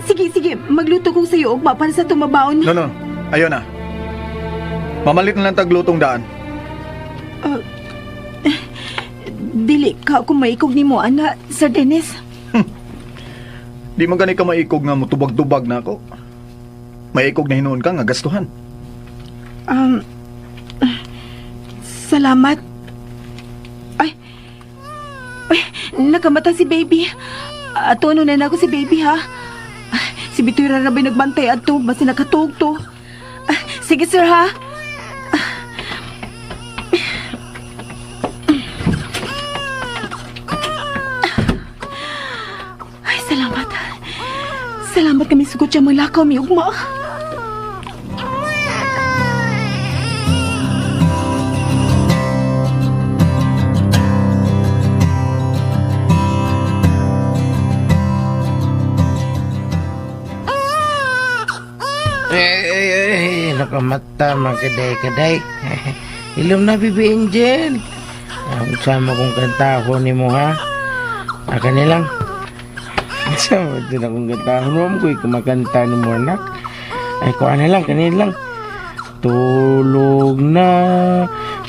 Sige, sige, magluto kong sayo ugma para sa tumabaon. No, no. Ayon na. Mamalit na lang taglutong daan. Dili ka kung maikog nimo, ana, Sir Dennis. Di man gani ka maikog nga mutubag-tubag na ako. Maikog na hinuon ka nga gastuhan. Salamat. Ay, ay, nakamata si baby. Ato, ano na ako si baby, ha? Si Bitoy Rarabay nagbantay ato, basta nakatuog to. Ah, sige, sir, ha? Ay, salamat. Salamat kami sugot siya malakaw, mi ugma. Eh, eh, eh, nakamata mga kaday-kaday. Ilom na, Bibi Angel. Ang sama kong kantahon ni mo, ha? Aka nilang. Sama din akong kantahon mo. Ko'y kumakanta ni mo, anak. Ay, kuha na lang, kanilang. Tulog na,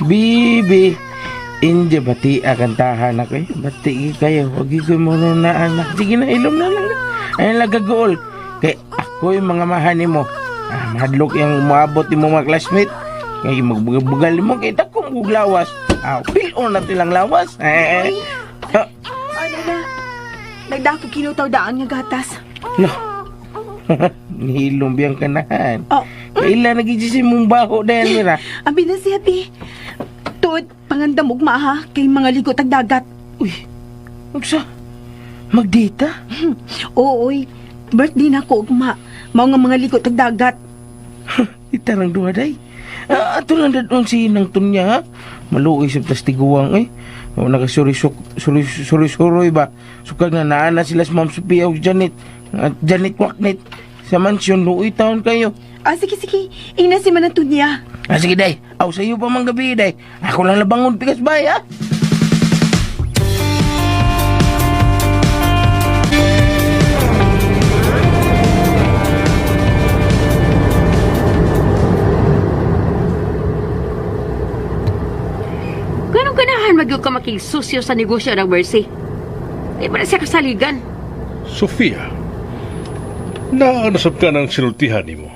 Bibi. Angel, bati kantahan ako eh. Bati kayo. Huwag ko mo na, anak. Sige na, ilom na lang. Ay, lagagool. Kay ako yung mga mahan mo. Ah, mahadlok yung umabot ni mo mga classmate. Kay magbugal mo kay dakong kog lawas. Ah, pil-on na tilang lawas. Eh, eh. Ah, Ano na? Nagdako kinutaw daan nga gatas. lo. Nihilom biyang kanahan. Oh. Kaila nagigisi mong baho dahil mira. Abi na siya, Bi. Tuod, pangandam ugma ha, kay mga ligo tag dagat. Uy, unsa? Magdita? Oo, oy. Birthday na ko ugma. Mao nga mga ligo tag dagat. Itarang duha day. Ah, ato lang dadon si nang tunya ha. Maluoy sa plastiguang eh. O nakasuri suri suri suroy ba. Sukag na naana sila sa Ma'am Sophia ug Janet. At Janet Waknet sa mansyon luoy taon kayo. Ah, sige, sige. Ingna si Manantunya. Ah, sige day. Aw sa iyo pa mang gabi day. Ako lang labangon pikas bay ha. Ganong ganahan magyud ka makigsusyo sa negosyo ng Mercy. Di ba na siya kasaligan? Sofia, naanasab ka ng sinultihan nimo.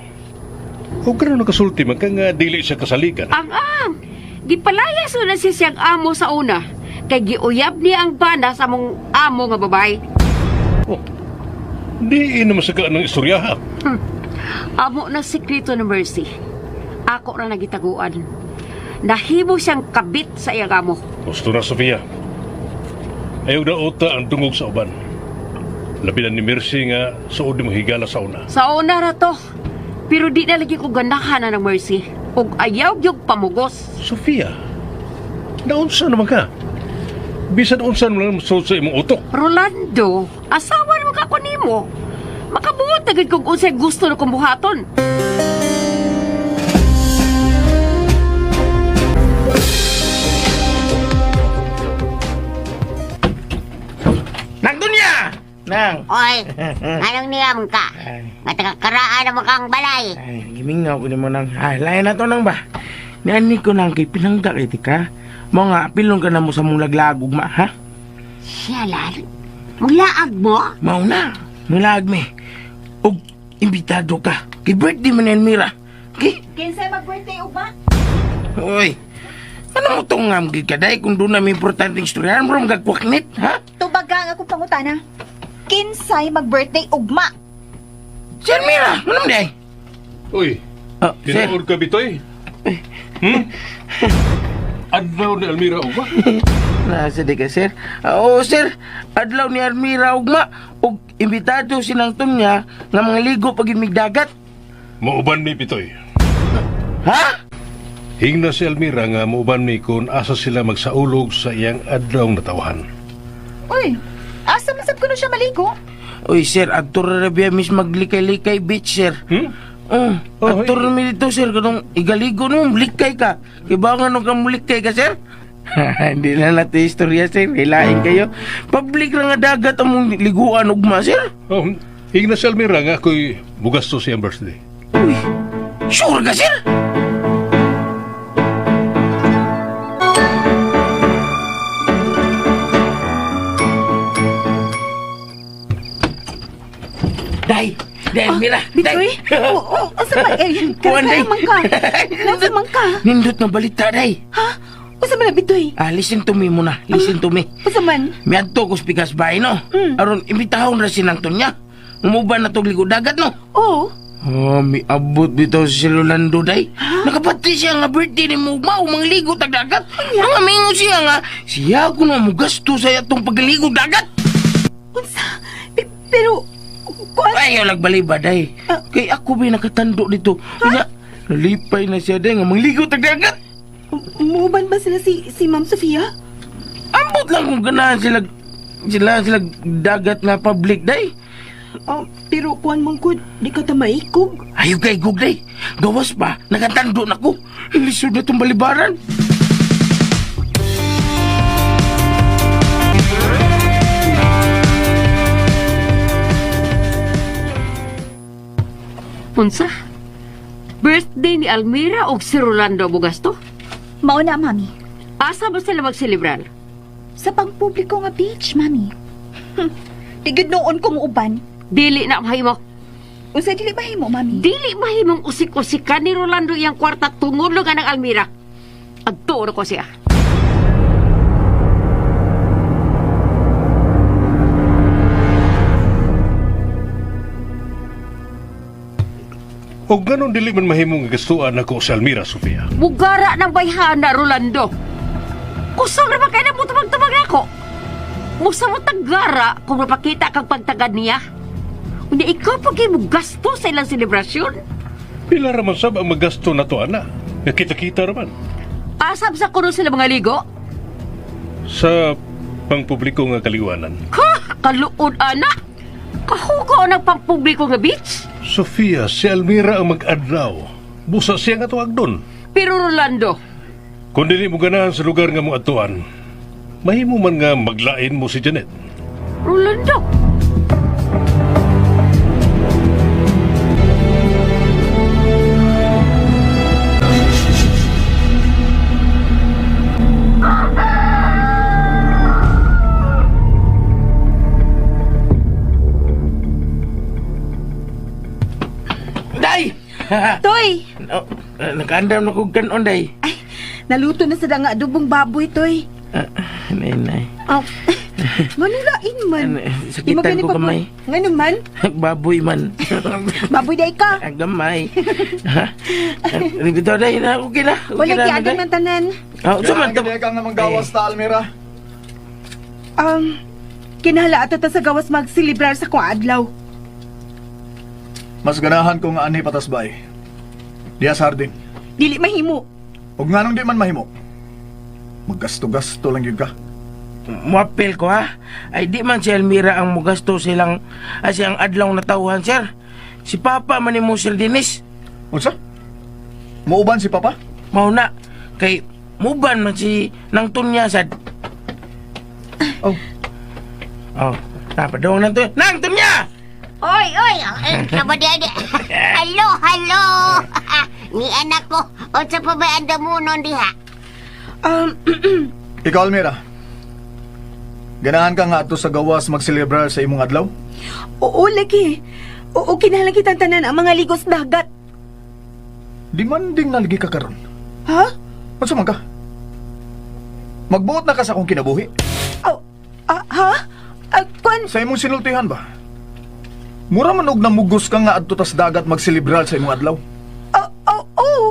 O gano'n nakasulti man ka nga dili siya kasaligan. Ang ang! Gipalayas na siya siyang amo sa una. Kay giuyab niya ang bana sa among amo nga babae. Oh, di naman sa ka ng istorya ha. Amo na sekreto ni Mercy. Ako ra nagitaguan. Nahimo siyang kabit sa iyang amo. Gusto na, Sofia. Ayaw na uta ang dungog sa uban. Labi na ni Mercy nga suod mo higala sa una. Sa una ra to. Pero di na lagi ko ganahan na ng Mercy. Ug ayaw gyud pamugos. Sofia, naunsa naman ka? Bisan unsa naman suod sa imong utok. Rolando, asawa naman ka ko nimo. Makabuot na gid kung unsay gusto na kong buhaton. Nang dunya! Nang! Oy, anong niyam ka? Nga taga-karaan naman kang balay. Ay, gimingaw ko nimo nang. Ay, lain na to nang ba? Niani ko nang kay pinangga kay tika. Mo nga, pilong ka na mo sa mong laglag ugma, ha? Siya lan? Maglaag mo? Mao na, mulaag mi. Og imbitado ka. Kay birthday man ni Elmira. Kay, Kinsay mag-birthday ugma? oy. Ano mo tong ngam gid ka day kung doon na may importanteng istorya mo gagkwaknit, ha? Tubaga ang akong pangutana. Kinsay mag-birthday ugma? Si Elmira, ano mo day? Uy, Oh, sir. tinuod ka bitoy? Hmm? Adlaw ni Almira ugma? Nasa di ka, sir. Ah, Oo, sir. Adlaw ni Almira ugma og imbitado sinang niya nga mga ligo pag dagat. Mauban mi bitoy. Ha? Hingna si Almira nga mauban mi kung asa sila magsaulog sa iyang adlaw natawahan. Uy, asa man sab kuno siya maligo? Uy, sir, adto ra biya mis maglikay-likay beach, sir. Hmm? Oh, Oh, adto hey. ra mi dito, sir, kanong igaligo no, likay ka. Kibaw nga nung kang mulikay ka, sir. Hindi na natin istorya, sir. Hilain kayo. Public ra nga dagat ang mong liguan ugma, sir. Oh, hingna si Almira nga ako'y mugasto sa iyang birthday. Uy, sure ka, sir? Day! Day, Mira! Bitoy? Oo, oh, unsa man eh? Kuan, day. Kaya man ka. Nasa man ka? Nindot na balita, day. Ha? Unsa man na Bitoy? Ah, listen to me muna. Listen to me. Unsa man? Miadto ko sa Pikas Bay, no? Aron, imbitahon ra sinang niya. Umuban na tog ligo dagat, no? Oo. Oh, miabot bitaw si Rolando, day. Nakapati siya nga birthday ni Mugma, umang ligo tag dagat. Ang amingo siya nga, siya ko na mugasto sa atong pagligo dagat. Unsa? Pero kuan Ayaw nagbaliba, day. Kay ako ba'y nakatando dito. Kanya, nalipay na siya, day, nga mangligo tag dagat. muuban ba sila si Ma'am Sofia? Ambot lang kung ganahan sila, sila dagat na public, day. Oh, pero kuan man gud, di ka ta maikog. Ayaw kay Guglay. Gawas pa, nakatando na ko. Lisod na itong balibaran. Unsa? Birthday ni Almira og si Rolando Bugasto? Mao na, mami. Asa ba sila magselebrar? Sa pangpubliko nga beach, mami. Di gud noon ko muuban. Dili na mahimo. Unsa dili mahimo, mami? Dili mahimong usik-usikan ni Rolando iyang kwarta tungod lang ng Almira. Adto na ko siya. O ganon dili man mahimong gastuan nako si Almira, Sofia. Mugara ng bayhana, Rolando. Kusog na ba kayo na mo tumag-tumag ako? Musa mo tagara kung mapakita kang pagtagad niya. Unya ikaw pag mo gasto sa ilang selebrasyon. Pila raman sab ang magasto na to, ana. Nakita-kita raman. Asab sa kuno sila mga ligo. Sa pangpubliko nga kaliwanan. Ha! Kaluod, ana! Kahugo ng pampubliko nga beach. Sofia, si Almira ang mag-adlaw. Busa siya nga tuwag doon. Pero Rolando, Kung dili mo ganahan sa lugar nga mo atuan, mahimo man nga maglain mo si Janet. Rolando! Toy, Oh, nakaandam na kog kanon day. naluto na sa nga adobong baboy, Toy. Nay, nay. Oh. Manulain man. Ano, sakitan ko kamay. Ngano man? Baboy man. Baboy day ka. Ang gamay. Ha? Bitaw day na okay na. Okay Wala na, giagad day. man tanan. Oh, so man Ganahan ka nga manggawas ta, Almira. Kinahanglan ato ta sa gawas magselebrar sa kong adlaw. Mas ganahan ko nga anhi patasbay. Diya sa hardin. Dili mahimo. Ug nganong di man mahimo. Maggasto-gasto lang gyud ka. Muapil ko ha. Ay di man si Almira ang mugasto silang ay siyang adlaw na tawhan, sir. Si Papa man ni mo Sir Dennis. Unsa? Muuban si Papa? Mao na kay muban man si nang tunya sad. Oh. Oh, napadong nang tunya. Nang tunya! Oy, oy, kabadi. Hello, hello. Ni anak ko, unsa pa ba ang damunon diha? Ikaw, Almira. Ganahan ka nga ato sa gawas magselebrar sa imong adlaw? Oo, lagi. Oo, kinahanglan kitang tanan ang mga ligos dagat. Di man ding naligi ka karon. Ha? Unsa man ka? Magbuot na ka sa akong kinabuhi. Oh, ah, ha? Ah, kwan, Sa imong sinultihan ba? Mura man og namugos ka nga adto tas dagat magselebrar sa imong adlaw. oh, oh, oh.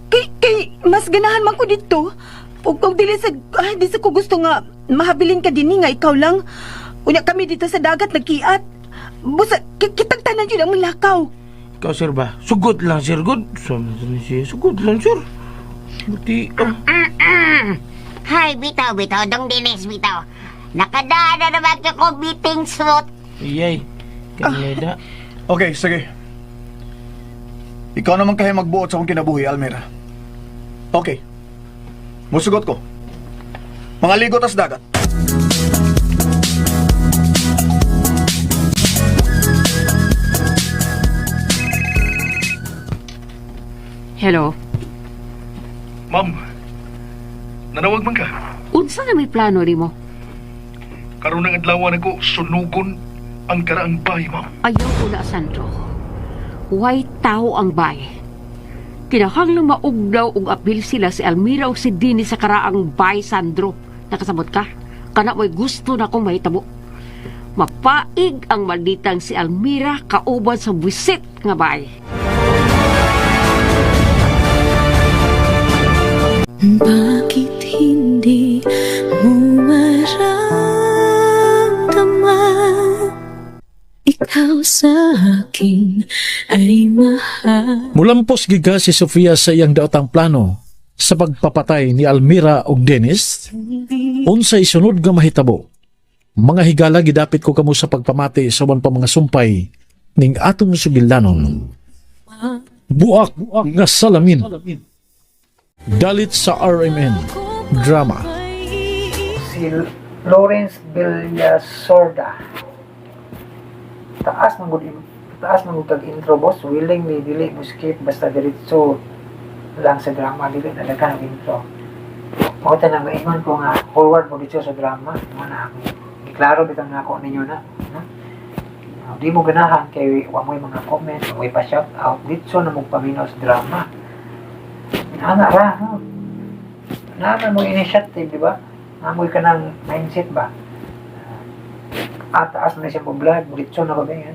Kay, kay, mas ganahan man ko dito. Ug ug dili sa, ah, di sa ko gusto nga mahabilin ka dinhi nga ikaw lang. Unya kami dito sa dagat nagkiat. Busa, kitang tanan yun ang mulakaw. Ikaw, sir ba? Sugot lang, sir. Good. Siya. Sugot lang, sir. Buti, oh. Hay, bitaw, bitaw, dong dinis, bitaw. Nakadaan na naman ka ko meeting suit. Iyay. Kaneda. Okay, sige. Ikaw naman kaya magbuot sa akong kinabuhi, Almira. Okay. Musugot ko. Mga ligo tas dagat. Hello. Ma'am, nanawag man ka. Unsa na may plano nimo? Karon ng adlaw nako sunugon ang karaang bahay, ma'am. Ayaw ko na, Sandro. Way tao ang bay. Kinahanglang maugnaw og apil sila si Almira o si Dini sa karaang bay, Sandro. Nakasabot ka? Kana mo'y gusto na akong mahitabo. Mapaig ang malditang si Almira kauban sa buwisit nga bay. Bakit hindi mo maramdaman? Ikaw sa akin ay mahal. Mulampos giga si Sofia sa iyang daotang plano sa pagpapatay ni Almira og Dennis. Unsay sunod nga mahitabo? Mga higala gidapit ko kamo sa pagpamati sa uban pa mga sumpay ning atong sugilanon. Buak nga salamin. Dalit sa RMN Drama. Si Lawrence Villasorda. Taas man gud taas man gud kag intro, boss. Willing ni dili mo skip basta diretso lang sa drama, dili na daghan og intro. Mao ta nang maingon ko nga forward mo dito sa drama. Mo na ako. Giklaro bitaw na ako ninyo na. No? Di mo ganahan kay wa mo'y mga comment, wa mo'y pa shout out dito na mo paminaw sa drama. Ana ra, no? Naman mo initiative, di ba? Namoy ka ng mindset ba? At taas na siya mo vlog, diretso na ba ba yan?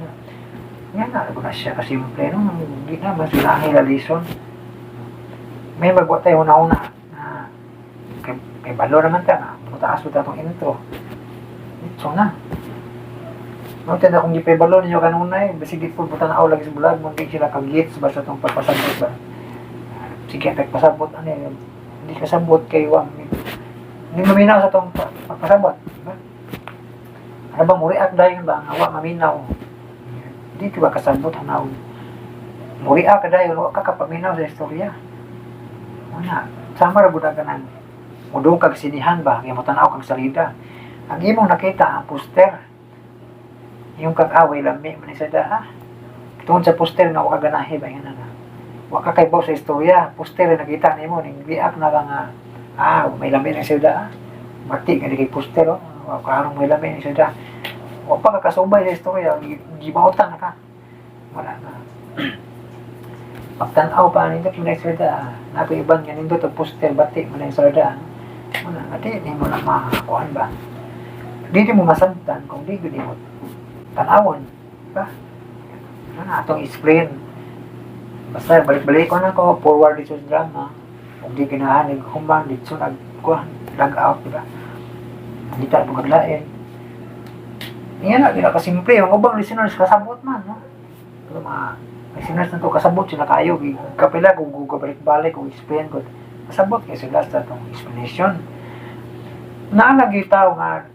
Yan na, na siya kasimple, no? Hindi na, mas lahi la lison. May magwa tayo una-una na kay, kay balo naman ta na mataas mo ta itong intro. Diretso na. No, tanda kung gipay balo ninyo kanunay, basig di po buta na lagi sa vlog, mo di sila kagits basta itong pagpasabot ba. Sige, pagpasabot, ano yun, hindi kasabot kay wa hindi maminaw sa itong pagpasabot, di ba? Ano ba, muriak dayon ba, ang awa maminaw. Hindi ka ba kasabot, hanaw. Muriak ka dayon, wa ka kapaminaw sa istorya. Wala, sama ra buda ka ng mudong kag sinihan ba, kaya mo tanaw kag salida. Ang imong nakita, ang poster, yung kag away lami man sa daa. Tungod sa poster nga wa ka ganahi ba nga na. Wa ka kaybaw sa istorya, poster na nakita nimo ning react na ka nga ah may lami na sa daa. Mati nga di kay poster oh, wa ka harong may lami na sa daa. Wa pa ka kasubay sa istorya, gibautan na ka. Wala na. Pagtan-aw pa nindot mo na istorya. Napo iban nga nindot og poster bati mo na istorya. Muna nga di nimo na makakuan ba. Di mo masabtan kung di gyud nimo tan-awon, ba? Ano na atong explain. Basta balik-balik ko na ko forward dito sa drama. Kung di ganahan human dito nag kuan lag out, di ba? Hindi ta po kaglain. Yan na, di na kasimple. Ang ubang listeners kasabot man, no? Pero mga listeners na to kasabot sila kayo. Kapila kung balik-balik kung explain ko. Kasabot kay sila sa atong explanation. Naalagi tao nga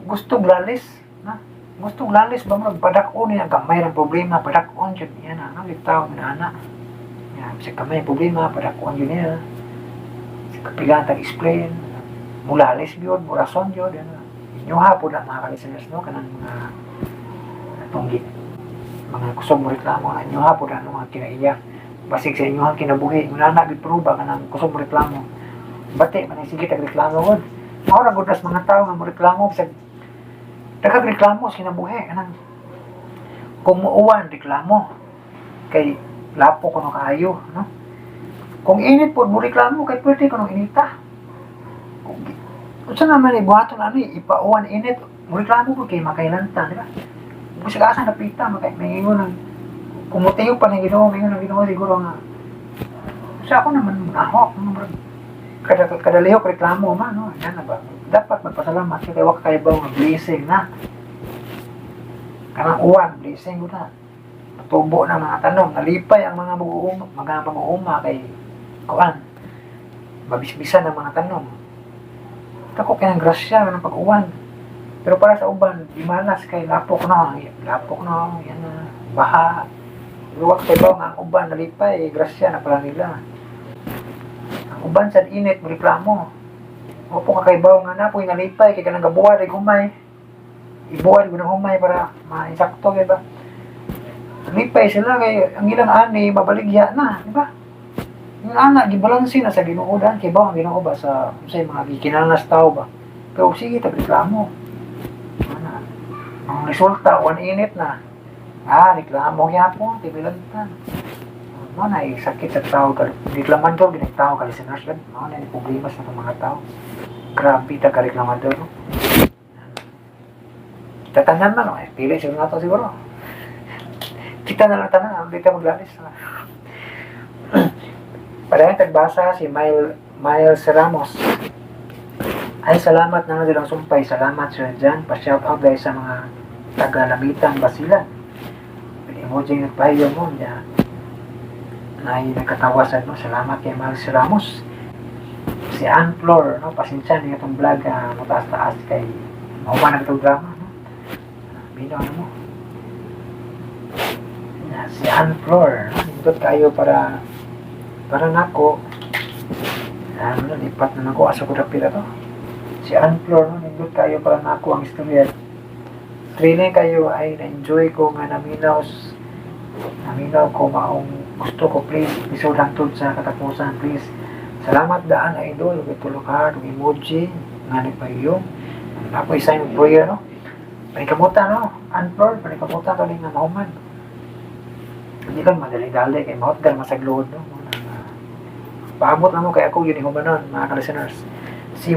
gusto glalis, na? Gusto glalis ba mo padak-on niya gamay ng problema, padak-on jud niya na. Ano tao na ana. Ya, sa gamay problema, padak-on jud niya. Sa kapila tag explain, mulalis gyud, murason gyud yan. Inyo hapon na mga listeners, no, kanang mga atong mga kusog mo reklamo na inyo hapon na mga kinaiya. Basig sa inyo ang kinabuhi, wala na gyud pruba kanang kusog mo reklamo. Bati man sige tag reklamo gud. Mao ra gud nas mga tawo nga mo reklamo bisag daghang reklamo sa kinabuhi kanang kung muuwan reklamo kay lapo kuno kaayo, no? Kung init pod mo reklamo kay pwede kuno inita. Kung unsa naman ibuhaton ani ipauwan init mo reklamo pud kay makailanta, di ba? Bisag asa napita makay maingon ang kumutiyo pa ng Ginoo, maingon ang Ginoo siguro nga sa ako naman nahok kada kadalihok reklamo man, no? Yan na ba? Dapat magpasalamat kay wa kay ba nga blessing na. Kanang uwan, blessing gud na. Tubo na mga tanom, nalipay ang mga mag-uuma, mga mag-uuma kay kuan. Mabisbisan ang mga tanom. Tako kay ang grasya ng pag-uwan. Pero para sa uban, di malas kay lapok na, yan na, baha. Luwak kay ba nga ang uban nalipay, grasya na pala nila. Ang uban sa init, reklamo. Opo ka kay baw nga na po nalipay kay kanang gabuhat ay humay. Ibuhat ko ng humay para maisakto, di ba? Nalipay sila kay ang ilang ani mabaligya na, di ba? Yung ana gibalanse na sa Ginoo dan kay baw ang Ginoo ba sa unsay mga gikinahanglan sa tao ba. Pero sige tag reklamo. Ana. Ang resulta wan init na. Ah, reklamo gyapon tibilantan. Mo na sakit sa tao ka reklamador gid tao ka listeners gud. Mo na problema sa mga tao. Grabe ta ka reklamador, no? Kita tanan man, no? Eh, pili siguro nato siguro. Kita na lang tanan, hindi ta maglalis. Padayon tagbasa si Miles Ramos. Ay, salamat na nga silang sumpay. Salamat sir Jan. Pa-shout out dahil sa mga taga-Lamitan, Basilan. With emoji nagpahiyo mo. Ya. Nay nagkatawasan, no? Salamat kay Miles Ramos. Si Ann Flor, no? Pasensya niya itong vlog, mataas-taas kay mahuman ang itong drama, no? Bino, ano mo? Si Ann Flor, no? Nindot kayo para nako. Ano, lipat na nako. Asa ko dapit to. Si Ann Flor, no? Nindot kayo para nako ang istorya. Thrilling kayo ay na-enjoy ko nga naminaw ko maong gusto ko, please. Episode hangtod sa katapusan, please. Salamat daan idol, ug tulok heart, ug emoji nga nagpahiyong. Ako sign of prayer, no? Panikamuta, no? Ann Flor, panikamuta to nga mahuman. Hindi lang madali-dali kay mahotgal masaglood, no? Paabot na mo kay ako yun humanon, mga ka-listeners. Si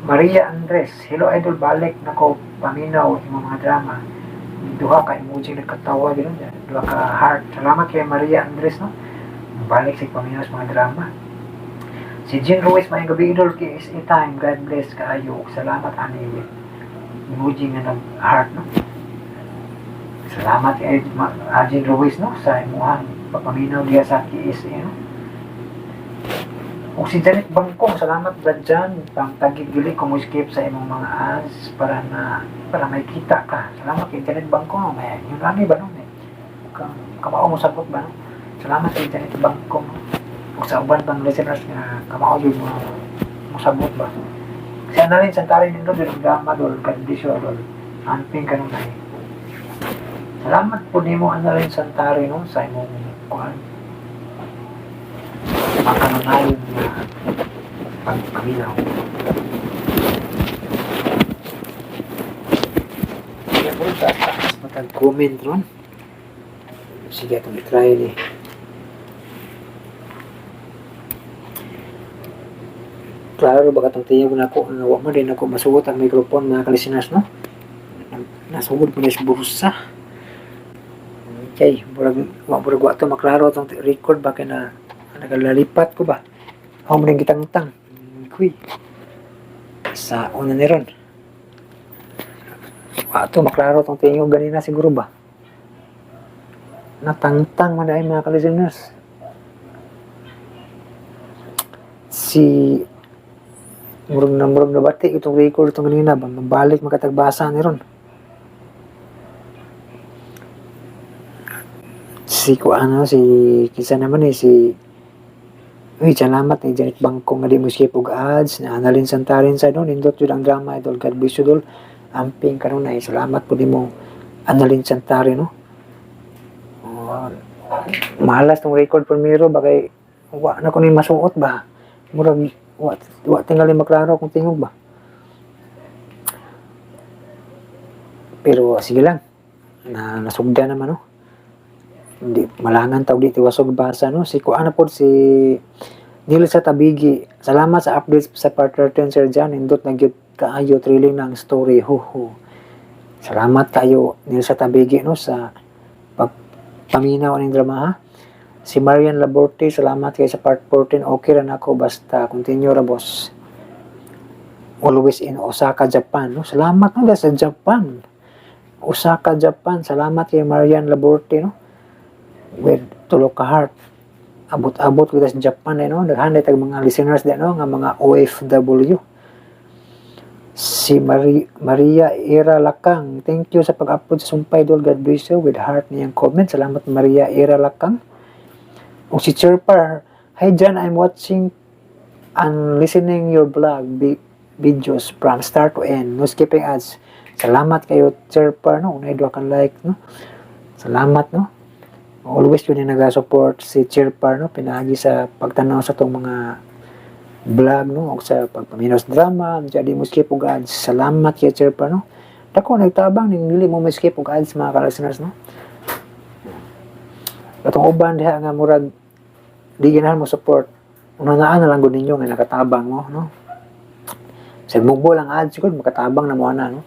Maria Andres, hello idol, balik nako paminaw imong mga drama. Duha ka emoji nagkatawa ganoon, duha ka heart. Salamat kay Maria Andres, no? Balik sig paminaw sa mga drama. Si Jean Ruiz, maayong gabi idol, KSA time. God bless kaayo. Salamat ani emoji nga nag-heart, no? Salamat kay Jean Ruiz, no, sa imuhang papaminaw diha sa KSA, no? Ug si Janet Bangkong, salamat Brad Jan, pang tagigili ko mo skip sa imong mga ads para may kita ka. Salamat kay Janet Bangkong, may yun lagi ba no? Kamao mo sagot ba no? Salamat kay Janet Bangkong. Ug sa uban pang listeners nga kamao jud mo sabot ba. Si Annalyn Santari nindot jud ang drama dol, kondisyon dol. Anping kanunay. Salamat po nimo Annalyn Santari, no, sa imong kuan. Makanunayon na pagpaminaw. Kaya po, taas matag-comment ron. Sige, itong i-try ni. Klaro ba katong tingog nako nga wa man din ako masuot ang microphone, mga kalisteners, no? Nasugod po ni sa bursa. Okay, murag wa to maklaro atong record ba kay na nagalalipat ko ba. Ako mo rin gitangtang. Kuy. Sa una ni ron. Wa to maklaro tong tingog ganina siguro ba. Natangtang man ay, mga kalisteners. Si murag na bati itong record itong ganina ba, mabalik makatagbasa ni ron. Si kuano, si kisa naman eh, si. Uy, salamat ni Janet Bangko nga di mo skip og ads na Analin Santarin sa no, nindot jud ang drama, idol. God bless you, dol. Amping kanunay. Salamat po nimo, Analin Santarin, no. Oh, malas tong record primero ba kay wa na ko ni masuot ba. Murag wa tingali maklaro akong tingog ba. Pero sige lang. Na nasugda naman, no. Hindi malangan tawag di tiwasog basa, no. Si kuan na pod, si Nilsa Tabigi. Salamat sa updates sa part 13, Sir John. Nindot na gyud kaayo, thrilling na ang story. Ho ho. Salamat kayo, Nilsa Tabigi, no, sa pagpaminaw ning drama, ha. Si Marian Laborte, salamat kay sa part 14. Okay ra nako basta continue ra, boss. Always in Osaka, Japan. No? Salamat, no, sa Japan. Osaka, Japan. Salamat kay Marian Laborte, no? With tulo ka heart. Abot-abot kita sa Japan eh, no? Daghan tag mga listeners di, no, nga mga OFW. Si Maria Ira Lakang, thank you sa pag-upload sa Sumpay, Dol. God bless you, with heart niyang comment. Salamat, Maria Ira Lakang. O si Chirpar, "Hi John, I'm watching and listening your blog videos from start to end. No skipping ads." Salamat kayo, Chirpar, no? Unay duha ka like, no? Salamat, no? Always yun yung nag-support si Chirpar, no? Pinaagi sa pagtanaw sa tong mga vlog, no? O sa pagpaminaw sa drama, di mo skip og ads. Salamat kay Chirpar, no? Dako nagtabang ning dili mo skip og ads, mga ka-listeners, no? Katong uban diha nga murag di ganahan mo support, una na lang gud ninyo nga nakatabang mo, no? Sa mugbo lang ads gud, makatabang na mo ana, no?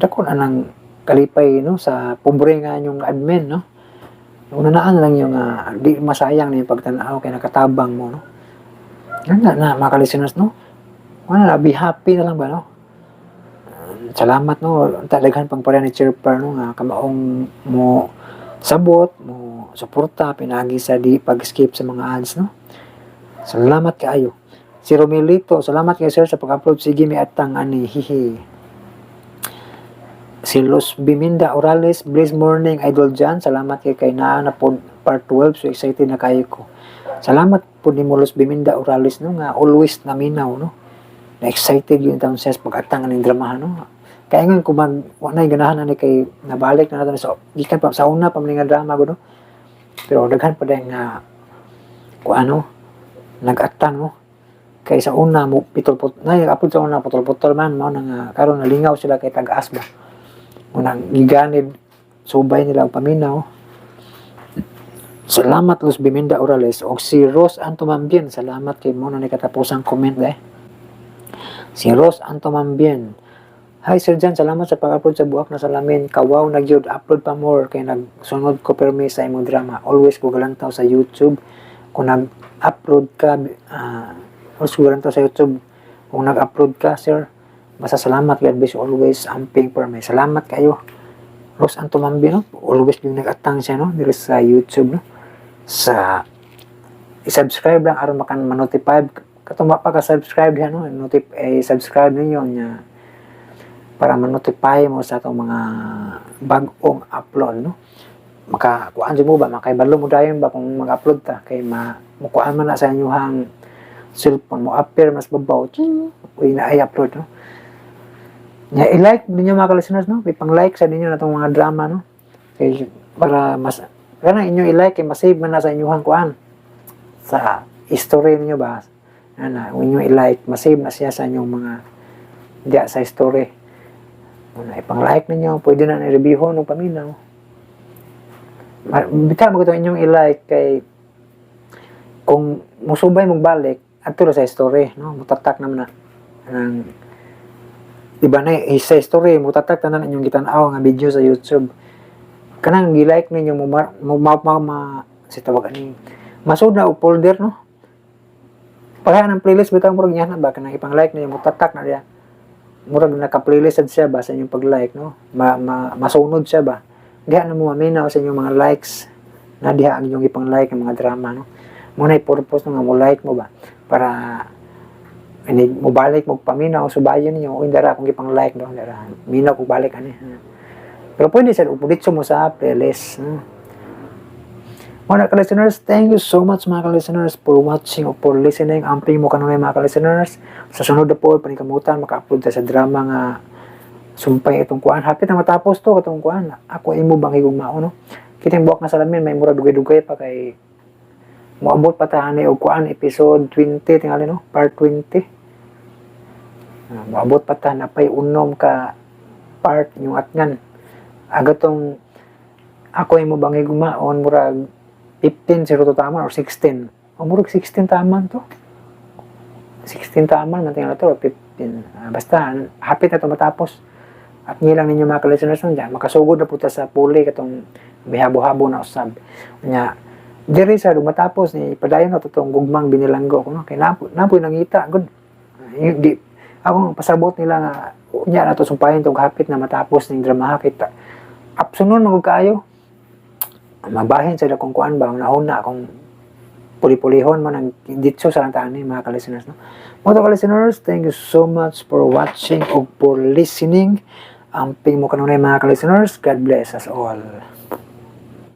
Dako na nang kalipay, no, sa pobre nga inyong admin, no? Una na lang yung di masayang na yung pagtanaw kay nakatabang mo, no? Yan na, na mga ka-listeners, no? Wala na, be happy na lang ba, no? Salamat, no? Talaghan pang pareha ni Chirper, no? Nga kamaong mo sabot, mo suporta, pinagi sa di pag-skip sa mga ads, no? Salamat kaayo. Si Romelito, salamat kay sir sa pag-upload. Sige, may atang ani, hihi. Si Los Biminda Orales, "Blessed morning, Idol John. Salamat kay naa na po part 12. So excited na kayo ko." Salamat po ni mo, Los Biminda Orales, no, nga always naminaw, no. Na excited yun taon siya sa pag-atang aning drama, no. Kaya nga kung mag wa na ganahan na ni kay nabalik na nato sa gikan pa sa una pa man nga drama gud, no. Pero daghan pa din nga kung ano nag-atang, no. Kay sa una mo pitol put na upload sa una, putol-putol man mao na nga karon nalingaw sila kay tag-as ba. Unang giganid subay nila ang paminaw. Salamat, Luz Biminda Orales o si Rose Antomambien. Salamat kay mo na ni katapusang comment eh. Si Rose Antomambien. "Hi Sir John, salamat sa pag-upload sa Buak na Salamin. Kawaw na gyud, upload pa more kay nagsunod ko permi sa imong drama. Always ko galantaw sa YouTube kung nag-upload ka, always ko galantaw sa YouTube kung nag-upload ka, sir. Basta salamat, God bless you always, amping permi." Salamat kayo, Rose Antomambien, no? Always yung nag-atang siya, no? Diri sa YouTube, no? Sa i-subscribe lang aron makan ma-notify katong pa ka-subscribe diha, no? Eh, subscribe ninyo nya para ma-notify mo sa atong mga bag-ong upload, no? Maka kuan mo ba, makaibalo mo dayon ba kung mag-upload ta kay ma mukuan man na sa inyong cellphone, mo appear mas babaw, ching, uy na ay upload, no? Nya i-like ninyo, mga listeners, no? May pang-like sa ninyo na itong mga drama, no? Kay para mas kana inyo i-like kay masave man na sa inyong kuan sa history ninyo ba. Ana, kung inyo i-like, masave na siya sa inyong mga diya sa history. Una, ipang-like ninyo, pwede na i-review ng paminaw. Bitaw mo itong inyong i-like kay kung musubay mong balik, adto ra sa story, no? Mutatak naman na ang iba na eh, sa story mutatak tanan inyong gitan-aw nga video sa YouTube. Kanang gi-like ninyo mo ma, mo ma, ma, si tawag ani masud na og folder, no? Pareha ng playlist bitaw, murag niya na ba, kanang ipang-like ninyo mutatak na diya, murag naka-playlist sad siya ba sa inyong pag-like, no? Ma, ma masunod siya ba, diha na mo maminaw sa inyong mga likes na diha ang inyong ipang-like ng mga drama, no? Mo na purpose, no, nga mo like mo ba para ini mo balik mo paminaw subayon ninyo, "Uy, dara akong ipang like ba, dara minaw ko balik ani." Pero pwede sa upuditso mo sa playlist, no? Mga ka-listeners, thank you so much, mga ka-listeners, for watching or for listening. Amping mo kanunay, mga ka-listeners. Sa sunod na po, panikamutan, maka-upload ta sa drama nga sumpay itong kuan. Hapit na matapos to, itong kuan. Ako Imo Bang Higugmaon, no? Kita yung buwak na salamin, may mura dugay-dugay pa kay moabot pa ta ani og kuan, episode 20 tingali, no? Part 20. Moabot pa ta napay unom ka part yung atngan. Aga tong Ako Imo Bang Higugmaon, murag 15 siguro to taman or 16. O murag 16 taman to. 16 taman man tingali to or 15. Basta hapit na to matapos. At lang ninyo, mga ka-listeners, nandiyan, makasugod na po ta sa puli katong mihabo-habo na usab. Nya, diri sa matapos ni padayon na to tong Gugmang Binilanggo ko, no? Kay napo nangita gud. Di ako pasabot nila nga unya na to sumpahin tong hapit na matapos ning drama kita. Apsunon man gud kaayo. Mabahin sa dakong kuan ba, nahuna akong puli-pulihon man ang ditso sa lang ni mga ka-listeners, no? Mga ka-listeners, thank you so much for watching o for listening. Amping mo kanunay, mga ka-listeners. God bless us all.